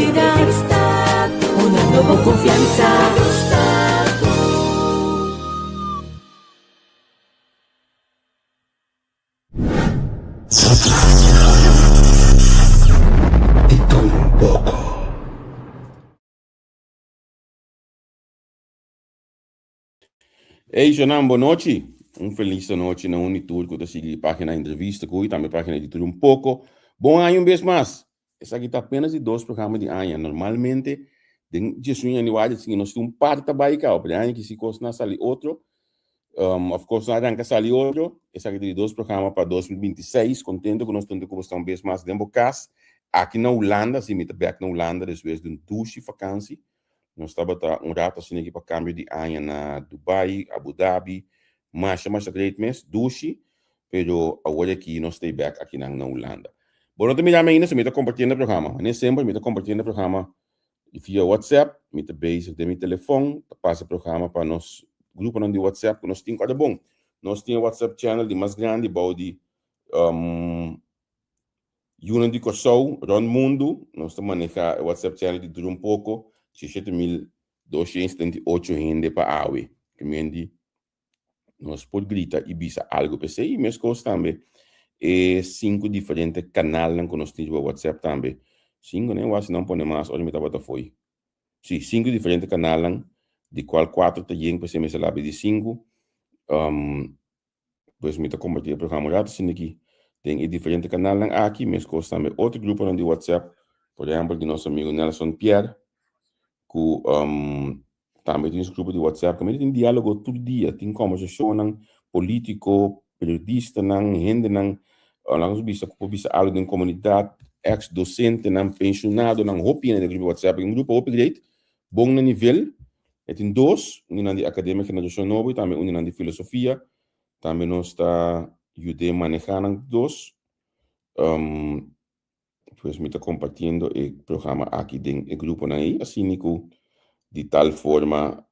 komunidat, hunando bo konfiansa. Di tur un poko. Ey Shonan, bon nochi. Un felis anochi na un y tur cu ta sigui pagina Entrevista cu y tambe pagina di Tur Un Poco. Bon aña un bes mas. Esaki ta apenas di dos programa di aña. Normalmente den djesun januari sigui nos tin un par ta bay caba, pero e aña aki si cosnan a sali otro, of cosnan a ranca sali otro. Esaki ta di dos programa pa 2026. Contento cu nos ta hunto cu boso un bes mas den bo cas aki na Hulanda. Si mi ta bek na Hulanda despues di un dushi vakantie. Nos tabata un rato asina aki pa cambio di aña na Dubai, Abu Dhabi. Masha masha great mes, dushi, pero awor aki nos ta bek akinan na Hulanda. Bo no ta mira mi ainda, so mi ta compartiendo e programa. Manera semper mi ta compartiendo e programa via WhatsApp, mi ta bezig den mi telefon, ta pasa e programa pa nos gruponan di WhatsApp ku nos tin. Ora bon, nos tin e WhatsApp channel di mas grandi bou di Yunan di Kòrsou rònt mundu. Nos ta manehá e WhatsApp channel di dura un poko, 17278 hende pa awe. Ke men di nos por grita i bisa algu p'esei. I meskos tambe e sinku diferente kanalnan ku nos tin riba WhatsApp tambe. Sinku ne? Wak si nan pone mas ora mi tabata fo'i. Sí, sinku diferente kanalnan, di kual kuater ta yen p'esei mester labi di sinku. Pues mi ta kompartí e programa un rato asina aki den e diferente kanalnan aki, meskos tambe otro gruponan di WhatsApp, por ehèmpel di nos amigu Nelson Pierre, ku tambe tin su grupo di WhatsApp, kaminda tin diálogo tur dia, tin kòmbersashonnan polítiko, periodistanan, hendenan, laga nos bisa ku por bisa algu den komunidat, eks dosentenan, penshonadonan, hopi hende den e grupo di WhatsApp. Un grupo hopi great, bon na nivel. E tin dos, un di nan di Akademia Generashon Nobo i tambe un di nan di Filosofia. Tambe nos ta yud'é manehá nan dos. Pues mi ta kompartiendo e programa aki den e gruponan ei, asina ku di tal forma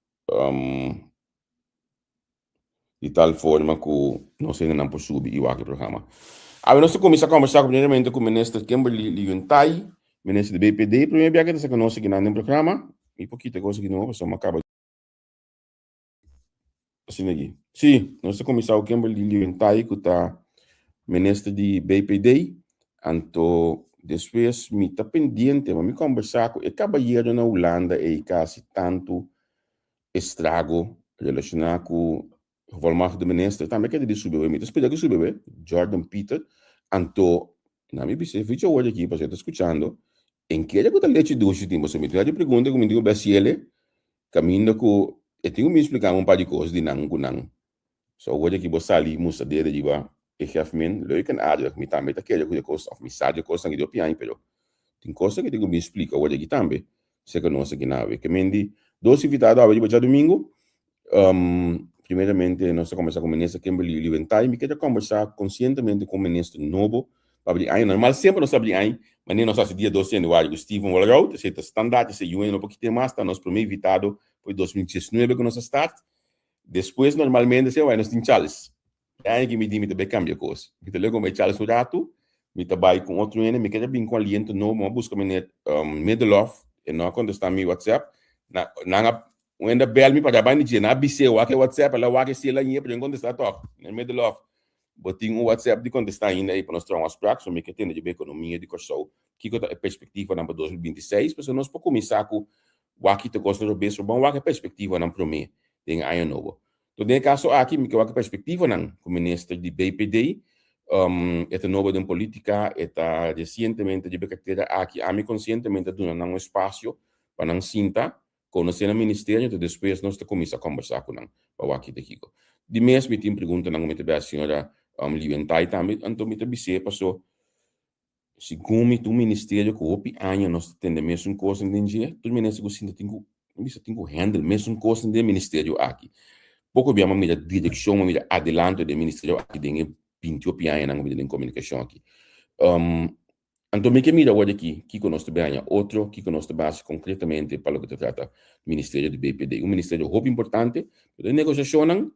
di tal forma ku nos hendenan por subi i wak e programa. Awe nos ta kuminsá kòmbersá primeramente ku Minister Kimberly Leontay, Minister di BPD. Primer biaha ke ta saka nos akinan den programa. Mi por kita e kos aki nobo pasobra mi a kaba asina aki. Sí, nos ta kuminsá ku Kimberly Leontay ku ta Minister di BPD. Anto despues mi ta pendiente pa mi kòmbersá ku e kabayero na Hulanda ei kasi tantu estrago relashoná ku gevolmachtigde minister tambe keda di subi awe. Mi ta spera ku subi awe, Jordan Pieter. Anto na mi bisa e ficha awor aki pasobra e ta skuchando, en kere ku ta lechi dushi tin pasobra mi tin hopi pregunta ku mi tin ku bai hasiele kaminda ku e tin ku mi splika mi un par di kos di nan ku nan. So awor aki bo sali mustra dede riba e gef men leuk en aardig. Mi tambe ta kere ku e kos of mi sa di e kosnan aki di hopi aña pero tin kosnan ku tin ku bin splika awor aki tambe serka nos aki na awe. Ke men di dos invitado awe riba djadumingu. Primeramente nos ta kombersa ku Minister Kimberly Liuwentai. Mi ke ta kombersa konsientemente ku un minister nobo pa abri aña. Normal semper nos ta abri aña manera nos hasi dia dos di januari ku Steven Walroud. Esei ta standaard, esei yu no por kite mas. Ta nos prome invitado for 2019 ku nos a start. Despues normalmente esei bai nos tin Charles. E aña ki mi di mi ta bai kambia kos. Mi ta lego bai Charles un ratu, mi ta bai ku otro hende, mi keda bin ku aliento nobo, mi a buska meneer Middelhof, e no a kontestá mi WhatsApp. Na nan a un hende a bèl mi pa bai di dje, nan a bis'é wak e WhatsApp, el a wak e si el a ñe, pero e no kontestá tòg. Meneer Middelhof, bo tin un WhatsApp di kontestá ainda ei pa nos traha un afsprak, so mi ke tende riba ekonomia di Kòrsou, kiko ta e perspektivanan pa 2026, pasobra nos por kuminsá ku Wak ta kos nos bes ban wak e perspektivanan promé den e aña nobo. To den e kaso aki mi ke wak e perspektivanan ku minister di BPD, e ta nobo den politika, e ta resientemente riba e kartera aki, ami konsientemente a duna nan un espasio pa nan sinta, konosé nan ministerio, enton despues nos ta kuminsá kombersá ku nan pa wak kita kiko. Di mes mi tin preguntanan ku mi ta bes señora Liuwentai tambe, anto mi ta bis'é paso Segun mi ta un ministerio ku hopi aña nos ta tende mesun kosnan den dje, tur minister ku sinta tin ku, mi bisa tin ku handle mesun kosnan den e ministerio aki. Poko bia mi a mira direkshon, mi a mira adelanto den e ministerio aki den e binti hopi añanan ku mi ta den komunikashon aki. Anto mi ke mira awor aki kiko nos ta bin haña otro, kiko nos ta bin hasi konkretamente pa loke ta trata ministerio di BPD. Un ministerio hopi importante, pero den negosiashonnan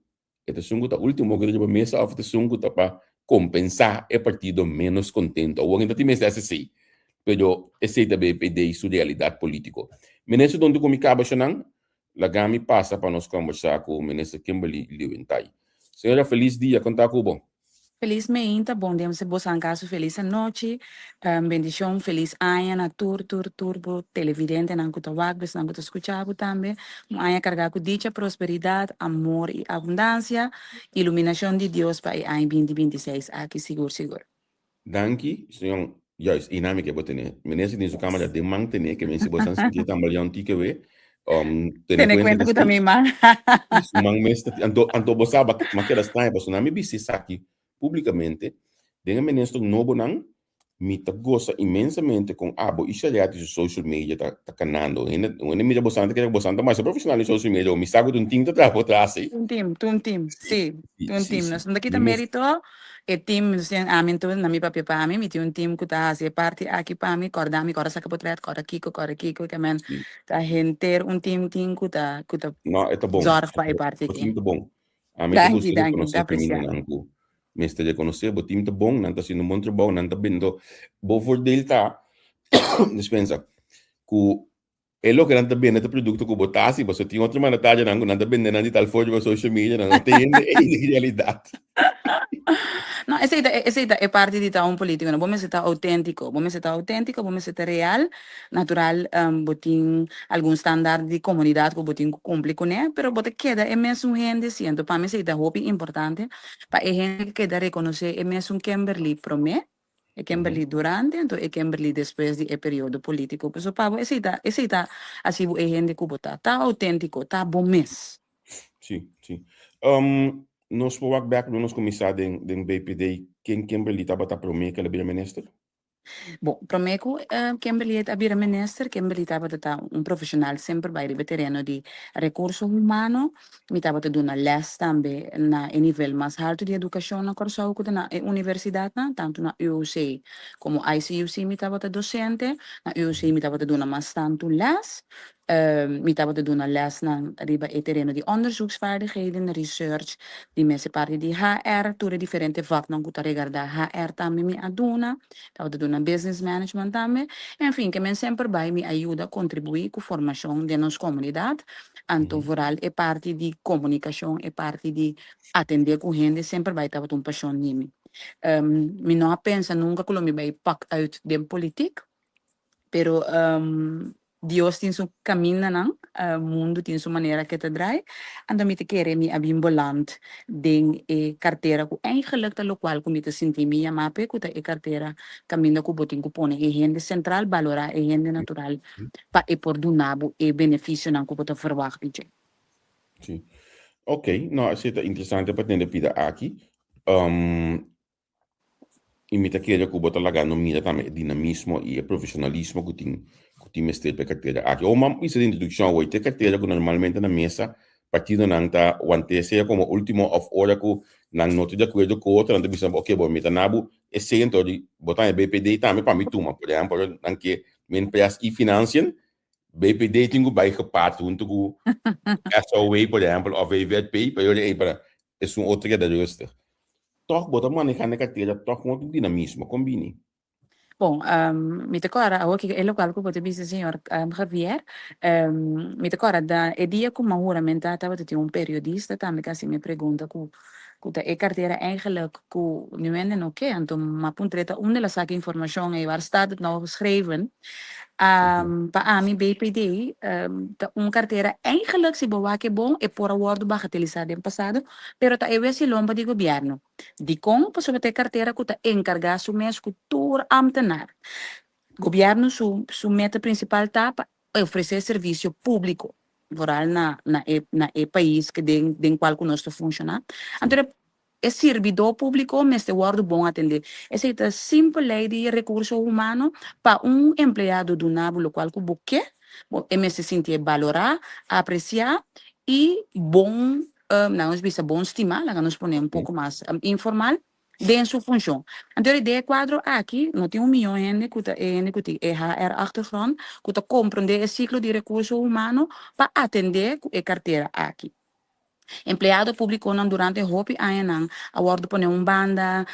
E ta esun ku ta ultimo ku ta riba mesa òf ta esun ku ta pa kompensá e partido ménos kontentu? Awor ta tin mester hasi esei. Pero esei ta BPD su realidat polítiko. Minister donde ku mi kaba shonan, laga mi pasa pa nos kombersá ku Minister Kimberly Lewentai. Señora felis dia, kon ta ku bo? Felis meinta, bon dia boso an kaso felis anochi, bendishon, felis aña na tur tur tur bo televidentenan ku ta wak, esnan ku ta skucha bo tambe. Un aña kargá ku dicha, prosperidat, amor i abundansia, iluminashon di Dios pa e aña binti 26 aki sigur sigur. Danki, señor. Juist, i nami ke bo tene. Minister tin su kamera den man tene, ke men si bo san sinti tambaleon tike we, tene Tene kuenta kuenta ku ku ta si mi man. su man mes ta, anto bo sa, ma keda straño, pasobra mi bisti esaki públikamente, den e minister nobonan, mi ta gosa inmensamente kon abo i Shariati su social media ta kanando. Hende mira bosan ta kere ku bosan ta masha profeshonal den social media, mi sa ku ta un team ta traha por tras ei. Un team, ta un team, Sí, sí, ta un sí, team. sí. Nos no ta kita Mi mes mérito, e team, nos tin ami anto, na mi papia pa mi, mi tin un team ku ta hasi e parti aki pa mi, kòrda mi, kòrda saka potrèt, kòrda kiko, kòrda kiko, ke men ta henter un team tin ku ta No, e ta bon. zòrg pa e parti Bo aki. team ta bon. Ami ta Danki, gusta danki, mi ta rekonosé apresiá. kamindanan ku mester rekonosé. Bo team ta bon, nan ta hasiendo un bon trabou, nan ta bendo. Bo voordeel ta, dispensa, ku e loke nan ta bende ta produkto ku bo ta hasi, pasobra tin otro mandatarianan ku nan ta bende nan di tal forma riba social media, nan no ta hende ei den realidat. No, esei ta e parti di ta un politico, no? Bo mester ta autentico, bo mester ta autentico, bo mester ta real, natural, bo tin algun standaard di comunidad cu bo tin cu cumpli cune, pero bo ta keda e mesun hende si. Anto pa mi esei ta hopi importante pa e hende keda reconoce e mesun Kimberly prome, e Kimberly durante, anto e Kimberly despues di e periodo politico. Pasobra pa bo esei ta hasi bo e hende cu bo ta, ta autentico, ta bo mes. Sí. Nos por wak bek nos kuminsá den BPD, ken Kimberly tabata promé ku el a bira minister? Bon, promé ku Kimberly a bira minister, Kimberly tabata ta un profeshonal semper bai riba tereno di rekurso humano. Mi tabata duna les tambe na e nivel mas haltu di edukashon na Kòrsou, ku ta na e universidatnan, tantu na UOC komo ICUC mi tabata dosente. Na UOC mi tabata duna mas tantu les. Mi tabata duna lesnan riba e tereno di onderzoeksvaardigheden, research, di mes e parti di HR, tur e diferente vaknan ku ta regardá HR tambe mi a duna. Tabata duna business management tambe. En fin, ke men semper bai mi a yuda kontribuí ku formashon den nos komunidat. Anto vooral e parti di komunikashon, e parti di atendé ku hende semper bai tabata un pashon di mi. Mi no a pensa nunka ku lo mi bai pak uit den politik, pero Dios tin su kamindanan, mundu tin su manera ke ta drai, anto mi ta kere mi a bin bolant den e kartera ku eigenlijk ta lokual ku mi ta sinti mi yamá p'e, ku ta e kartera kaminda ku bo tin ku pone e hende sentral, balorá e hende natural pa e por duna bo e benefisionan ku bo ta verwagt di dje. Sí. Ok, no, esei ta interesante pa tende pida aki. I mi ta kere ku bo ta laga no mira tambe e dinamismo i e profesionalismo ku tin mester pa e kartera aki. O mam bisa den introdukshon awor, te kartera ku normalmente na mesa partidonan ta want'é sea komo ultimo òf ora ku nan no ta di akuerdo ku otro, nan ta bisa oke bo mi ta na bo esei anto di bo ta haña BPD tambe pa mi tuma. Por ehèmpel, nan ke Minpres i Financiën, BPD tin ku bai gepaard huntu ku SOW por ehèmpel òf VZP, pa yora ei para esun otro keda rustig. Tòg bo ta manehá na kartera tòg ku un dinamismo, kon bini? Bon, mi ta kòrda awor ki e lokual ku bo ta bisa señor Javier, mi ta kòrda da e dia ku mi a huramentá tabata tin un periodista tambe ku a hasi mi pregunta ku ta e kartera eigenlijk ku niun hende no ke, anto mi a puntr'é ta unda el a saka e informashon ei, waar staat het nou geschreven? Pa ami BPD ta un kartera eigenlijk si bo wak e bon e por a wòrdu bagatelisá den pasado, pero ta e wesilomba di gobièrnu. Dikon? Pasobra ta e kartera ku ta enkargá su mes ku tur ámtenar. Gobièrnu su meta prinsipal ta pa ofresé servisio públiko, vooral na e pais ke den kual ku nos ta funshoná. Anto e sirbidó públiko mester wòrdu bon atendé. Esei ta simpel lei di rekurso humano: pa un empleado duna bo lokual ku bo ke, e mester sintié balorá, apresiá i bon, nan nos bisa bon stimá, laga nos pone un poko mas informal, den su funshon. Anto den e kuadro aki no tin un miyon hende ku ta e hende ku tin e HR achtergrond ku ta komprondé e siklo di rekurso humano pa atendé ku e kartera aki. Empleado públiconan durante hopi añanan a wòrdu pone un banda,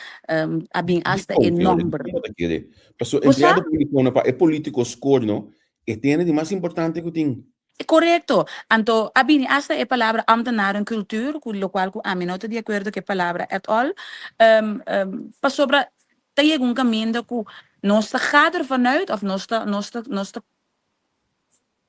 a bin hasta e Dikon, señora? nòmber. Dikon bo ta kere? Pasobra Bo sa? empleado públiconan pa e polítiko score no, e tene di mas importante ku tin. Korekto. Anto a bini hasta e palabra ambtenarencultuur, ku lokual ku ami no ta di akuerdo ku e palabra at all, pasobra ta yega un kaminda ku nos ta gaat ervan uit òf nos ta nos ta nos ta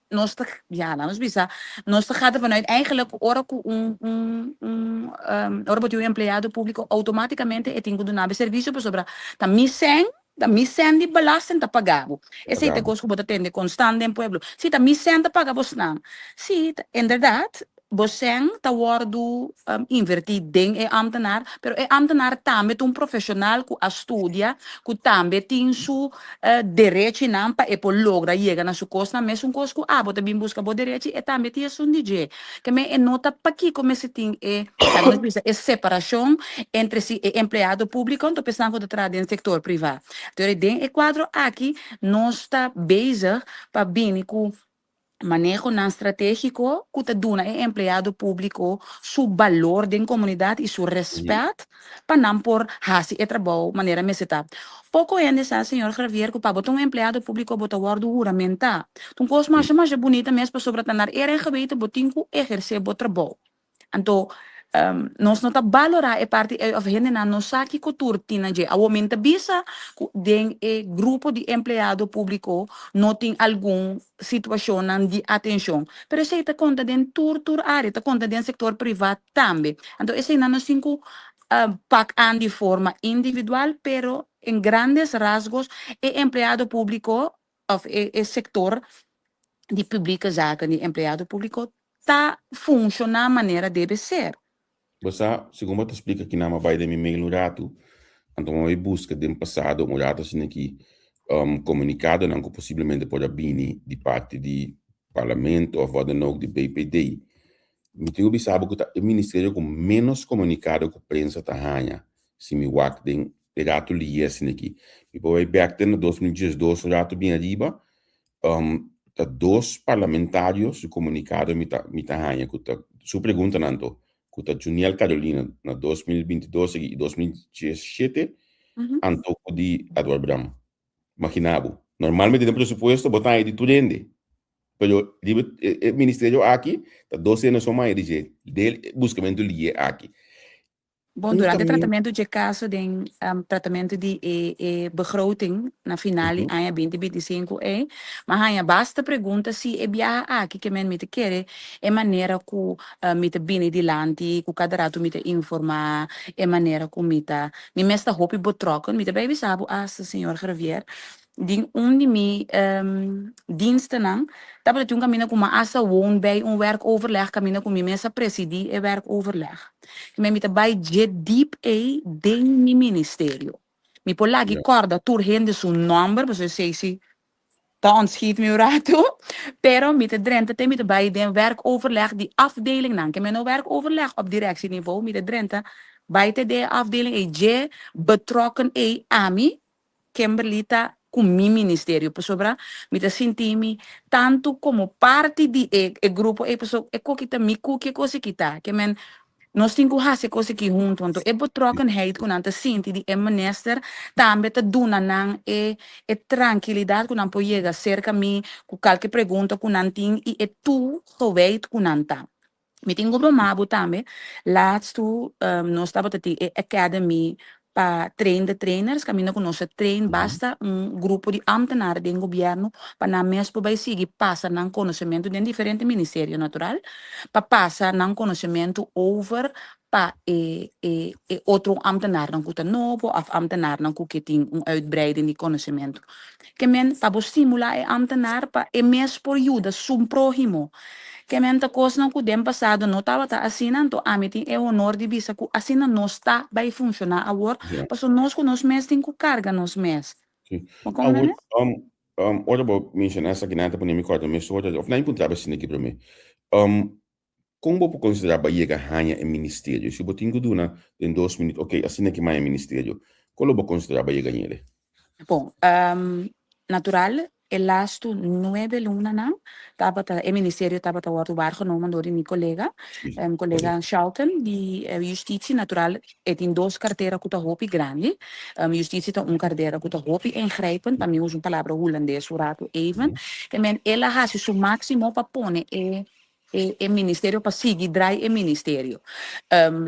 nos ta ya laat nos bisa nos ta gaat ervan uit eigenlijk ora ku un un un ora bo tin un empleado públiko outomátikamente e tin ku duna bo e servisio pasobra ta mi sèn ta mi sèn di belasting ta paga bo. Esei ta e kos ku bo ta tende konstant den pueblo. Si ta mi sèn ta paga bosnan. Si inderdat Bo sèn ta wòrdu invertí den e ámtenar, pero e ámtenar tambe ta un profeshonal ku a studia, ku tambe tin su derechinan pa e por logra yega na su kosnan. Mesun kos ku abo ta bin buska bo derechi, e tambe tin esun di dje. Ke men e no ta pakiko mester tin e, laga nos bisa, e separashon entre si e empleado públiko anto p'esnan ku ta traha den sektor privá. Entonces den e kuadro aki nos ta bezig pa bini ku Manehonan stratégiko ku ta duna e empleado públiko su balor den komunidat i su rèspèt pa nan por hasi e trabou manera mester ta. Poko hende sa, señor Gravier, ku pa bo ta un empleado públiko bo ta wòrdu huramentá. Ta un kos masha masha bunita mes pasobra ta nar era en geweten bo tin ku ehersé bo trabou. Anto, nos no ta balorá e parti ei òf hendenan no sa kiko tur tin na dje. Awor mi ta bisa ku den e grupo di empleado públiko no tin algun situashonnan di atenshon, pero esei ta konta den tur tur área, ta konta den sektor privá tambe. Anto eseinan nos tin ku pak an di forma individual, pero en grandes rasgos e empleado públiko òf e sektor di publike zaken di empleado públiko ta funshoná manera debe ser. Bo sa, segun bo ta splika kinan a bai den mi mail un ratu, anto bo a bai buska den pasado un ratu asina ki komunikadonan ku posiblemente por a bini di parti di parlamento òf wat dan ook di BPD. Mi tin ku bisa bo ku ta e ministerio ku ménos komunikado ku prensa ta haña si mi wak den e ratu liye asina aki. Mi por bai bek te na 2012 un ratu bien ariba, ta dos parlamentario su komunikado mi ta mi ta haña ku ta su preguntanan anto ku ta Juniel Carolina na 2022 i 2017 anto ku di Edward Bram. Magina bo, normalmente den presupuesto bo ta haña di tur hende, pero riba e ministerio aki ta dos hende so haña di dje den e buskamentu liye aki. Bon, durante tratamentu dje kaso den tratamentu di e e begroting na final di aña binti binti sinku ei, m'a haña basta pregunta si e biaha aki ke men mi ta kere e manera ku mi ta bini dilanti, ku kada ratu mi ta informá, e manera ku mi ta, mi mes ta hopi betrokken, mi ta bai bisa bo asta señor Gravier, Den un di mi dienstennan tabata tin un kaminda ku mi a hasta woon bij un werkoverleg kaminda ku mi mes a presidí e werkoverleg. Mi mi ta bai dje diep ei den mi ministerio. Mi por lag'i kòrda tur hende su nòmber pasobra esei si ta ontschiet mi un ratu, pero mi ta drenta te mi ta bai den werkoverleg di afdelingnan. Ke men no werkoverleg op directieniveau, mi ta drenta bai te den e afdeling ei dje betrokken ei ami Kimberly ta ku mi ministerio pasobra mi ta sinti mi tantu komo parti di e e grupo ei pasobra e koki ta mi kuki e kos aki ta ke men nos tin ku hasi e kos aki huntu anto e betrokkenheid ku nan ta sinti di e minister tambe ta duna nan e e trankilidat ku nan por yega serka mi ku kalke pregunta ku nan tin i e toegewijd ku nan ta. Mi tin ku broma bo tambe, laatst tu nos tabata tin e academy pa train the trainers, kaminda ku nos a train basta un grupo di ambtenaar den gobierno pa nan mes por bai sigui pasa nan konosementu den diferente ministerio natural, pa pasa nan konosementu over pa e e e otro ambtenaarnan ku ta nobo òf ambtenaarnan ku ke tin un uitbreiding di konosementu. Ke men pa bo stimulá e ambtenaar pa e mes por yuda su próhimo. Ke men ta kosnan ku den pasado no tabata asina, anto ami tin e honor di bisa ku asina nos ta bai funshoná awor, pasobra nos ku nos mes tin ku karga nos mes. Bo Awor, ora bo menshoná esaki nan ta pone mi kòrda mesora, òf nan puntra bo asina aki promé. Kon bo por konsiderá bo a yega haña e ministerio? Si bo tin ku duna den dos minüt, oke, asina ki m'a e ministerio, kon lo bo konsiderá bo a yega hañ'el? Bon, natural, E lastu 9 lunanan tabata e ministerio tabata wòrdu waargenomen dor di mi kolega, kolega Charlton di Justitie. Natural e tin dos kartera ku ta hopi grandi. Justitie ta un kartera ku ta hopi ingrijpend, pa mi usa un palabra hulandes un ratu even. Te men el a hasi su máksimo pa pone e e ministerio pa sigui draai e ministerio.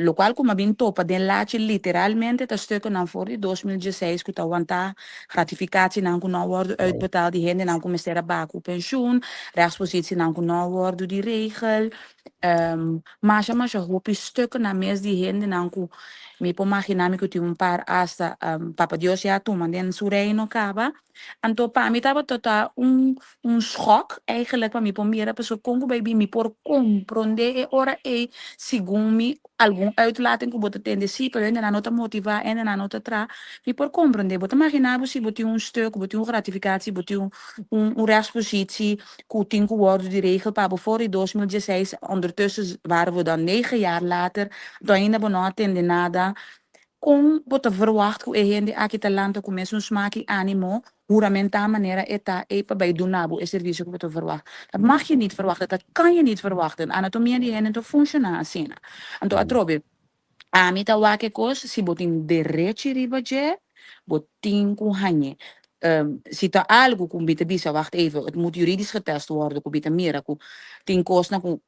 Locual cu m'a bin topa den lachi literalmente ta stukennan for di 2016 cu ta wantá, gratificatienan cu no a wordo uitbetaald di hendenan cu mester a baha cu pensioen, rechtspositienan cu no a wordo di regel. Masha masha hopi stukennan mes di hendenan cu mi por magina mi cu tin un par hasta Papa Dios ya a tuma den su reino caba. Anto pa mi tabata ta un schok eigenlijk pa mi por mira pasobra kon ku bai bin mi por komprondé e ora ei segun mi algun uitlating ku bo ta tende sí, pero hendenan no ta motivá, hendenan no ta traha. Mi por komprondé. Bo ta maginá bo si bo tin un stuk, bo tin un gratificatie, bo tin un rechtspositie ku tin ku wòrdu di regel pa bo for di 2016, ondertussen waren we dan 9 jaar later, anto ainda bo no a tende nada. Kon bo ta verwacht ku e hende aki ta lanta ku mesun smaak i ánimo, huramentá manera e ta ei pa bai duna bo e servisio ku bo ta verwacht? Dat mag je niet verwachten, dat kan je niet verwachten. Anatomia di hende no ta funshoná asina. Anto atrobe, ami ta wak e kos, si bo tin derechi riba dje, bo tin ku hañ'é. Si ta algu ku mi ta bisa, wacht even, het moet juridisch getest worden, ku mi ta mira ku tin kosnan ku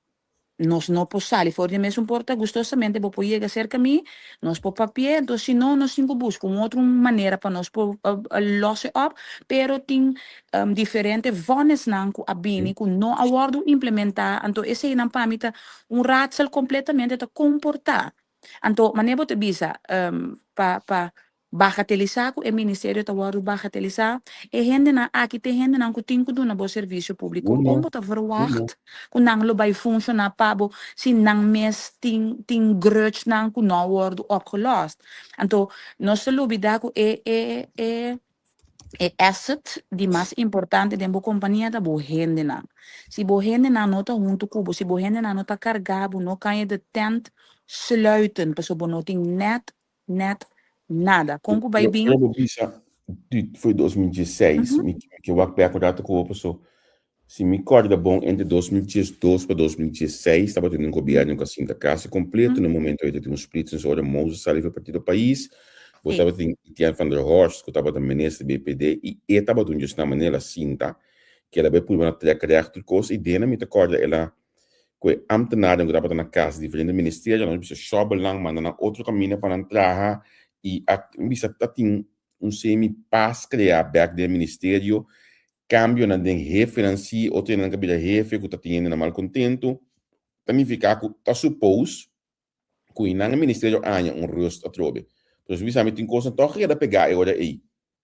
nos no por sali for di mesun porta gustosamente, bo por yega serka mi, nos por papia, anto si no, nos tin ku buska un otro manera pa nos por los e op, pero tin diferente vonnisnan ku a bini ku no a wòrdu implementá, anto eseinan pa mi ta un raadsel kompletamente ta komportá. Anto manera bo ta bisa pa bagatelisá ku e ministerio ta wòrdu bagatelisá, e hendenan aki ta e hendenan ku tin ku duna bo servisio públiko. Kon bo ta verwacht ku nan lo bai funshoná pa bo si nan mes tin grudgenan ku no a wòrdu opgelost? Anto nos ta lubidá ku e asset di mas importante den bo kompania ta bo hendenan. Si bo hendenan no ta huntu ku bo, si bo hendenan no ta kargá bo, no kan je de tent sluiten, pasobra bo no tin net net nada. Kon ku bai bin? Ora bo bisa di foi 2016, mi ke wak bek un rato ku bo paso si mi kòrda bon, entre 2012 pa 2016 tabata tin un gobièrnu ku a sinta kasi kompleto. Na momento ei tabatin un splitsing, so ora Moses sali for Partido Pais, bo tabatin Etienne van der Horst ku tabata minister BPD i e tabata un djis na manera sinta ku el a bai purba na trek recht tur kos, i dena mi ta kòrda el a ku e ambtenaren ku tabata na kas di diferente ministerio nan bisa shòbel nan manda nan otro kaminda pa nan traha i a bisa ta tin un semi pas kreá bèk den e ministerio, kambionan den hefenan, si otro hendenan ka bira hefe ku ta tin hendenan malkontentu, ta nifiká ku ta supos ku i nan e ministerio aña un rust atrobe. Pero si bisa mi tin kosnan tòg keda pegá e ora ei.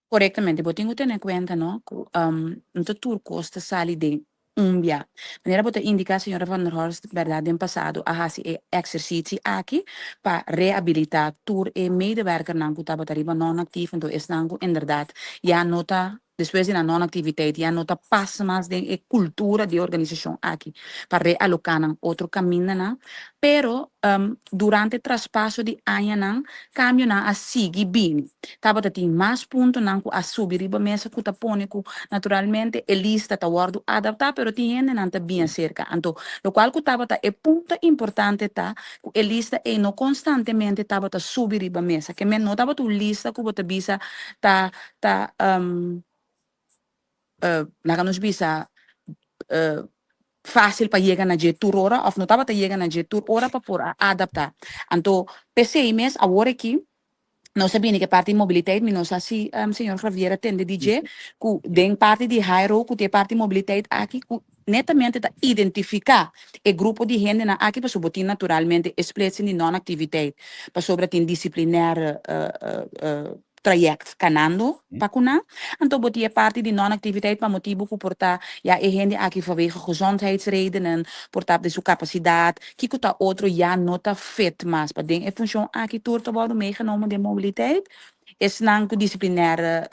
Korektamente, bo tin ku tene kuenta no ku no ta tur kos ta sali den un bia. Manera bo ta indiká, señora Van der Horst, bèrdat den pasado a hasi e eksersitio aki pa rehabilitá tur e medewerkernan ku tabata riba non-aktief, enton esnan ku inderdat ya no ta despues di nan non-aktiviteit ya no ta pas mas den e kultura di e organisashon aki, pa realoká nan otro kamindanan. Pero durante traspaso di añanan kambionan a sigui bini. Tabata tin mas puntonan ku a subi riba mesa ku ta pone ku naturalmente e lista ta wòrdu adaptá, pero tin hendenan ta bien serka. Anto lokual ku tabata e punto importante ta ku e lista ei no konstantemente tabata subi riba mesa. Ke men no tabata un lista ku bo ta bisa ta laga nos bisa fásil pa yega na dje tur ora òf no tabata yega na dje tur ora pa por a adaptá. Anto p'esei mes awor aki nos a bini ku e parti di mobiliteit, mi no sa si señor Javier a tende di dje, ku den parti di Jairo ku tin e parti di mobiliteit aki ku netamente ta identifiká e grupo di hendenan aki pasobra bo tin naturalmente e splitsing di non-aktiviteit pasobra tin disiplinaire trayect kanando pa ku nan. Anto bo tin e parti di non-aktiviteit pa motibu ku por ta ya e hende aki vanwege gezondheidsredenen, por ta di su kapasidat, kiko ta otro ya no ta fit mas pa den e funshon aki, tur ta wòrdu meegenomen den mobiliteit. Esnan ku disiplinaire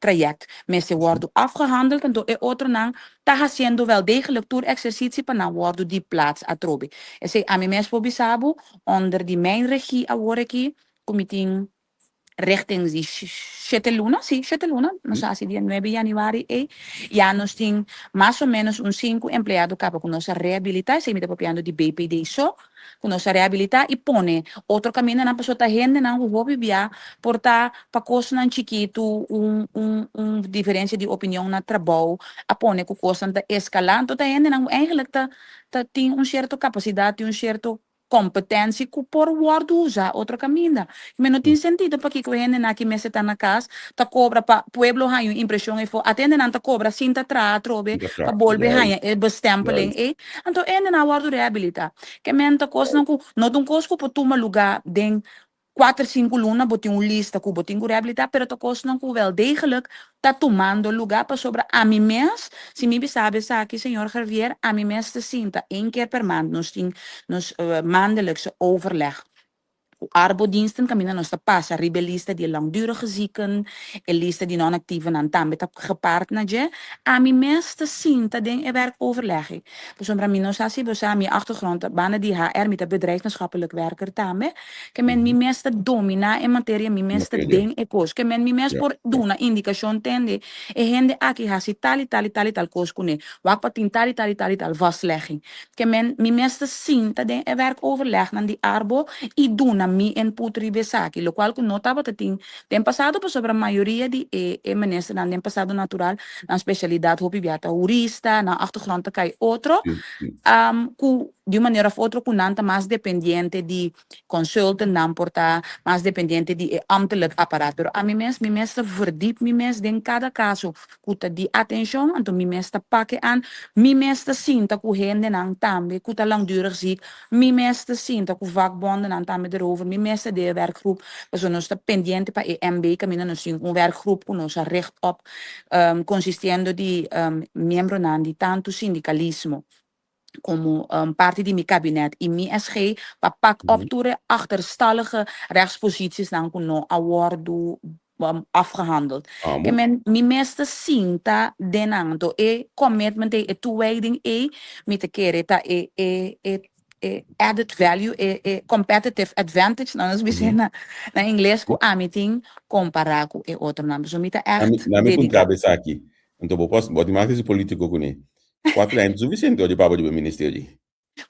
trayect mester wòrdu afgehandeld, anto e otronan ta hasiendo wel degelijk tur eksersitio pa nan wòrdu di plaats atrobe. Esei ami mes por bisa bo, onder di mijn regie awor aki ku mi tin richting di 7 luna, si, 7 luna, nos a hasi dia 9 januari ei, ya nos tin mas o menos un 5 empleado kaba ku nos a rehabilitá. Esei mi ta papiando di BPD so, ku nos a rehabilitá i pone otro kamindanan, pasobra ta hendenan ku hopi bia por ta pa kosnan chikitu, un diferensia di opinion na trabou a pone ku kosnan ta eskalá. Anto ta hendenan ku eigenlijk ta tin un sierto kapasidat, tin un sierto kompetensia ku por wòrdu usá otro kaminda. Me no tin sentido pakiko hendenan aki mester ta na kas ta kobra pa pueblo haña un impreshon efo. Ata hendenan ta kobra sin ta traha atrobe pa bolbe haña e bestempeling ei. Anto hendenan a wòrdu rehabilitá. Ke men ta kosnan ku no ta un kos ku por tuma lugá den 4, 5 luna. Bo tin un lista ku bo tin ku rehabilitá, pero ta kosnan ku wel degelijk ta tumando lugá, pasobra ami mes, si mi bisa esaki, señor Javier, ami mes ta sinta één keer per maand, nos tin nos maandelijkse overleg ku arbodiensten, kaminda nos ta pasa riba e lista di langdurige zieken, e lista di non-actievennan tambe ta gepaard na dje. Ami mes ta sinta den e werkoverleg. Pasobra mi no sa si bo sa mi achtergrond, banda di HR, mi ta bedrijfsmaatschappelijk werker tambe. Ke men mi mes ta dominá e materia, mi mes ta den e kos. Ke men mi mes por duna indikashon tende e hende aki hasi tal i tal i tal i tal kos kuné. Wak pa tin tal i tal i tal i tal vastlegging. Ke men mi mes ta sinta den e werkoverlegnan di arbo i duna mi input riba esaki, lokual ku no tabata tin den pasado, pasobra mayoria di e ministernan den pasado natural nan spesialidat hopi bia ta hurista, nan achtergrond ta kai otro, ku di un manera of otro ku nan ta mas dependiente di consultant, nan por ta mas dependiente di e ambtelijk apparaat. Pero ami mes, mi mes ta verdiep mi mes den kada kaso ku ta di atenshon, anto mi mes ta pak e aan, mi mes ta sinta ku hendenan tambe ku ta langdurig ziek, mi mes ta sinta ku vakbondennan tambe erover, mi mes ta den e werkgroep, pasobra nos ta pendiente pa e MB, kaminda nos tin un werkgroep ku nos a richt op, konsistiendo di miembronan di tantu sindikalismo komo parti di mi kabinet i mi SG, pa pak op tur e achterstallige rechtspositiesnan ku no a wòrdu afgehandeld. Ke men mi mes ta sinta den nan, anto e commitment ei, e toewijding ei, mi ta kere ta e added value, e competitive advantage, nan nos bisa na ingles, ku ami tin kompará ku e otronan. So mi ta echt Na mi dediká. Puntra esaki. Anto bo pos bo tin mas di polítiko kuné. 4 aña sufisiente odi pa bo di ministerio?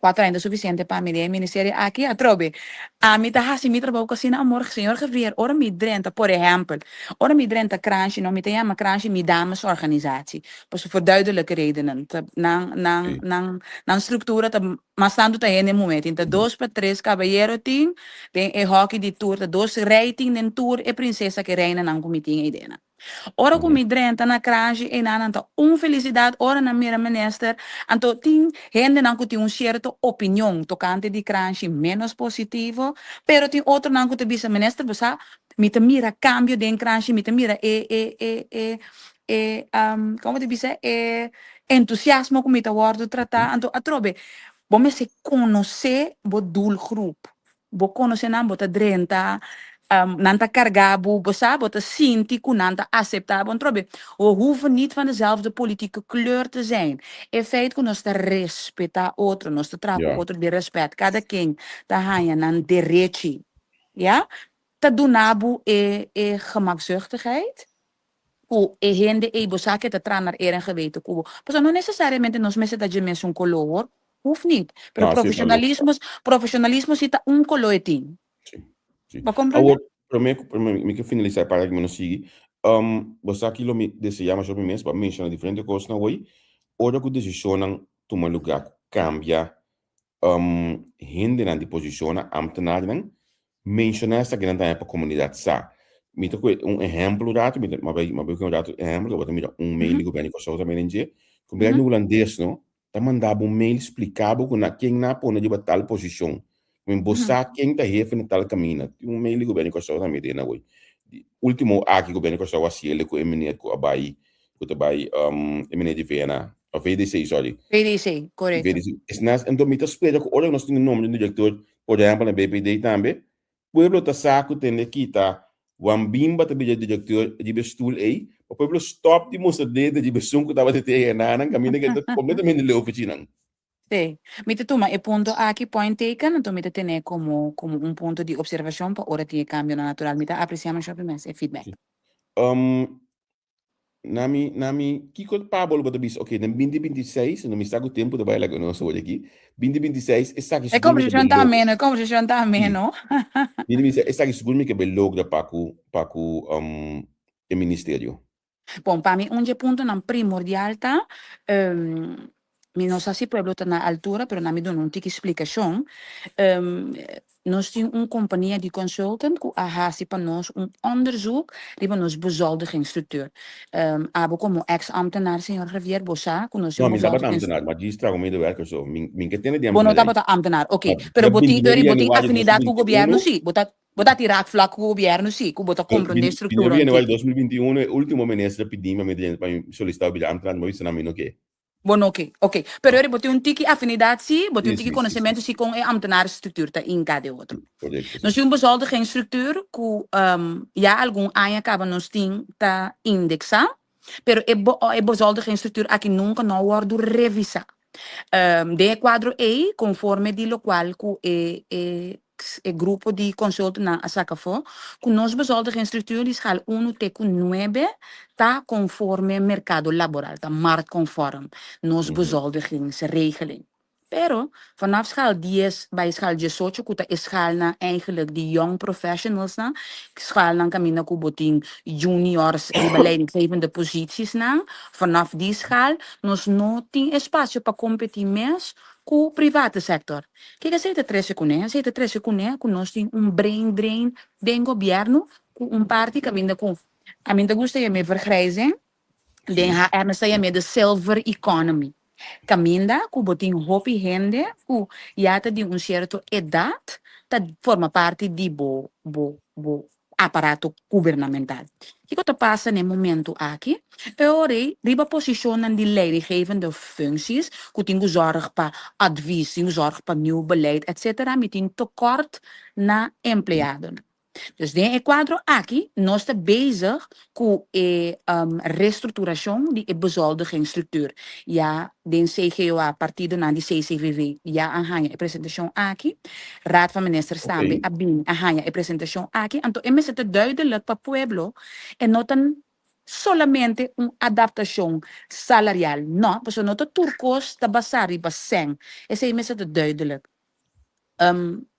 4 aña ta sufisiente pa mi den ministerio aki, atrobe. Ami ta hasi mi trabou ku asina amor, señor Javier, ora mi drenta, por ehèmpel, ora mi drenta Kranshi, no, mi ta yama Kranshi mi damesorganisatie. Pasobra voor duidelijke redenen. Ta nan nan struktura ta mas tantu ta hende muhé. Tin ta dos pa tres kabayero tin den e hòki di tur, ta dos rei tin den tur e prinsesa ku e reinanan ku mi tin ei dena. Ora ku mi drenta na Kranshi, einan ta un felisidat ora nan mira minister. Anto tin hendenan ku tin un sierto opinion tokante di Kranshi menos positivo, pero tin otronan ku ta bisa: "Minister, bo sa, mi ta mira kambio den Kranshi, mi ta mira e, kon ta bisa, e entusiasmo ku mi ta wòrdu tratá." Anto atrobe, bo mester konosé bo doelgroep. Bo konosé nan, bo ta drenta, nan ta karga bo, bo sa, bo ta sinti ku nan ta aseptá bo. Atrobe, we hoeven niet van dezelfde politieke kleur te zijn. E feit ku nos ta respetá otro, nos ta traha ku otro di rèspèt, kada ken ta haña nan derechi, ya? Ta duna bo e gemakzuchtigheid ku e hende ei bo sa ku e ta traha naar eer en geweten ku bo. Pasobra no nesesariamente nos mester ta dje mesun koló hoor, hoeft niet. Pero No, si, ta profesionalismo si ta un koló e tin. Si. Bo komprendé? Awor, promé mi ke finalisá para ku mi no sigui. Bo sa ki lo mi deseá masha hopi mes pa menshoná diferente kosnan hoy. Ora ku desishonnan tuma lugá ku kambia hendenan di posishonnan, ambtenarnan, menshoná esakinan tambe pa komunidat sa. Mi ta kohe un ehèmpel un ratu, mi ta m'a bai m'a bai kohe un ratu ehèmpel, bo ta mira un mail di gobièrnu di Kòrsou tambe den dje. Gobièrnu hulandes no ta manda bo un mail splika bo ku na ken nan a pone riba tal posishon. Men bo sa ken ta hefe na tal kaminda. Tin un mail di gobièrnu di Kòrsou tambe den awor. Di último aki gobièrnu di Kòrsou a hasiel ku e meneer ku a bai ku ta bai e meneer di VNA, of VDC, sorry. VDC, korekto. VDC. Esnan, enton mi ta spera ku ora nos tin un nombre di un direktor, por ehèmpel na BPD tambe, pueblo ta sa ku tende kita Juan Bimba ta bira direktor riba e stul ei, pa pueblo stòp di mustra dedo riba esun ku tabata te enanan kaminda ku e ta kompletamente leu fichinan. Sí. Mi ta tuma e punto aki, point taken, anto mi ta tene komo un punto di opservashon pa ora tin e kambionan natural. Mi ta apresiá masha hopi mes e feedback. Sí. Na mi, na mi, kiko Pablo bo ta bisa, ok, den 2026, no mi sa ku tempu ta bai laga nos awor aki, 2026, esaki E sigur mi ke conversacion bai ta logra. ameno, e conversacion ta Sí. ameno. 2026, esaki sigur mi ke bai logra pa ku e ministerio. Bon, pa mi un dje puntonan primordial ta, mi no sa si pueblo ta na altura, pero na mi duna un tiki splikashon. Nos tin un kompania di consultant ku a hasi pa nos un onderzoek riba nos bezoldigingsstructuur. Abo komo ex-ambtenaar, señor Javier, bo sa ku nos tin No, un mi tabata bezoldigings... ambtenaar, ma djis traha medewerker so. Mi ke tende di Bo no ambtenaar ei. tabata ambtenaar, oké. Ma Pero dia bo tin, 29 ori, bo tin januari afinidat ku gobièrnu, 2021, sí. Bo ta tin raakvlak ku gobièrnu, sí, ku bo ta komprondé struktura 29 un januari tiki. 2021, e último minister a pidi mi pa mi solisitá bira ambtenaar, mi a bisa nan mi no ke. Bo no ke, oké. Pero No. ori bo tin un tiki afinidat, sí, bo tin un tiki konosementu, sí, kon e ambtenarenstructuur ta hinká den otro. Korekto, Nos sí. tin un bezoldigingsstructuur ku ya algun aña kaba nos tin ta indeksá, pero e e bezoldigingsstructuur aki nunka no a wòrdu revisá. Den e kuadro ei, konforme di lokual ku e e e grupo di konsultonan a saka afó, ku nos bezoldigingsstructuur di schaal unu te ku nuebe ta konforme merkado laboral, ta marktconform nos bezoldigingsregeling. Pero, vanaf schaal dies bai schaal diesocho ku ta e schaalnan eigenlijk di young professionalsnan, schaalnan kaminda ku bo tin juniors riba leidinggevende positiesnan, vanaf di schaal nos no tin espasio pa kompetí mes ku private sector. Kiko esei ta trese kuné? Esei ta trese kuné ku nos tin un brain drain den gobièrnu ku un parti kaminda ku ami ta gusta yam'é vergrijzing, den HR nos ta yam'é de silver economy. Kaminda ku bo tin hopi hende ku ya ta di un sierto edat ta forma parti di bo bo bo aparato gubernamental. Kiko ta pasa na e momentu aki? E ora ei riba posishonnan di leidinggevende functies ku tin ku zòrg pa advies, tin ku zòrg pa nieuw beleid etcetera mi tin tekort na empleadonan. Dus den e kuadro aki nos ta bezig ku e restrukturashon di e bezoldigingsstruktuur. Ya den CGOA partidonan di CCVV ya a haña e presentashon aki. Raad van Ministers tambe a bini a haña e presentashon aki. Anto e mester ta duidelijk pa pueblo e no ta solamente un adaptashon salarial. No, pasobra no ta tur kos ta basá riba sèn. Esei mester ta duidelijk.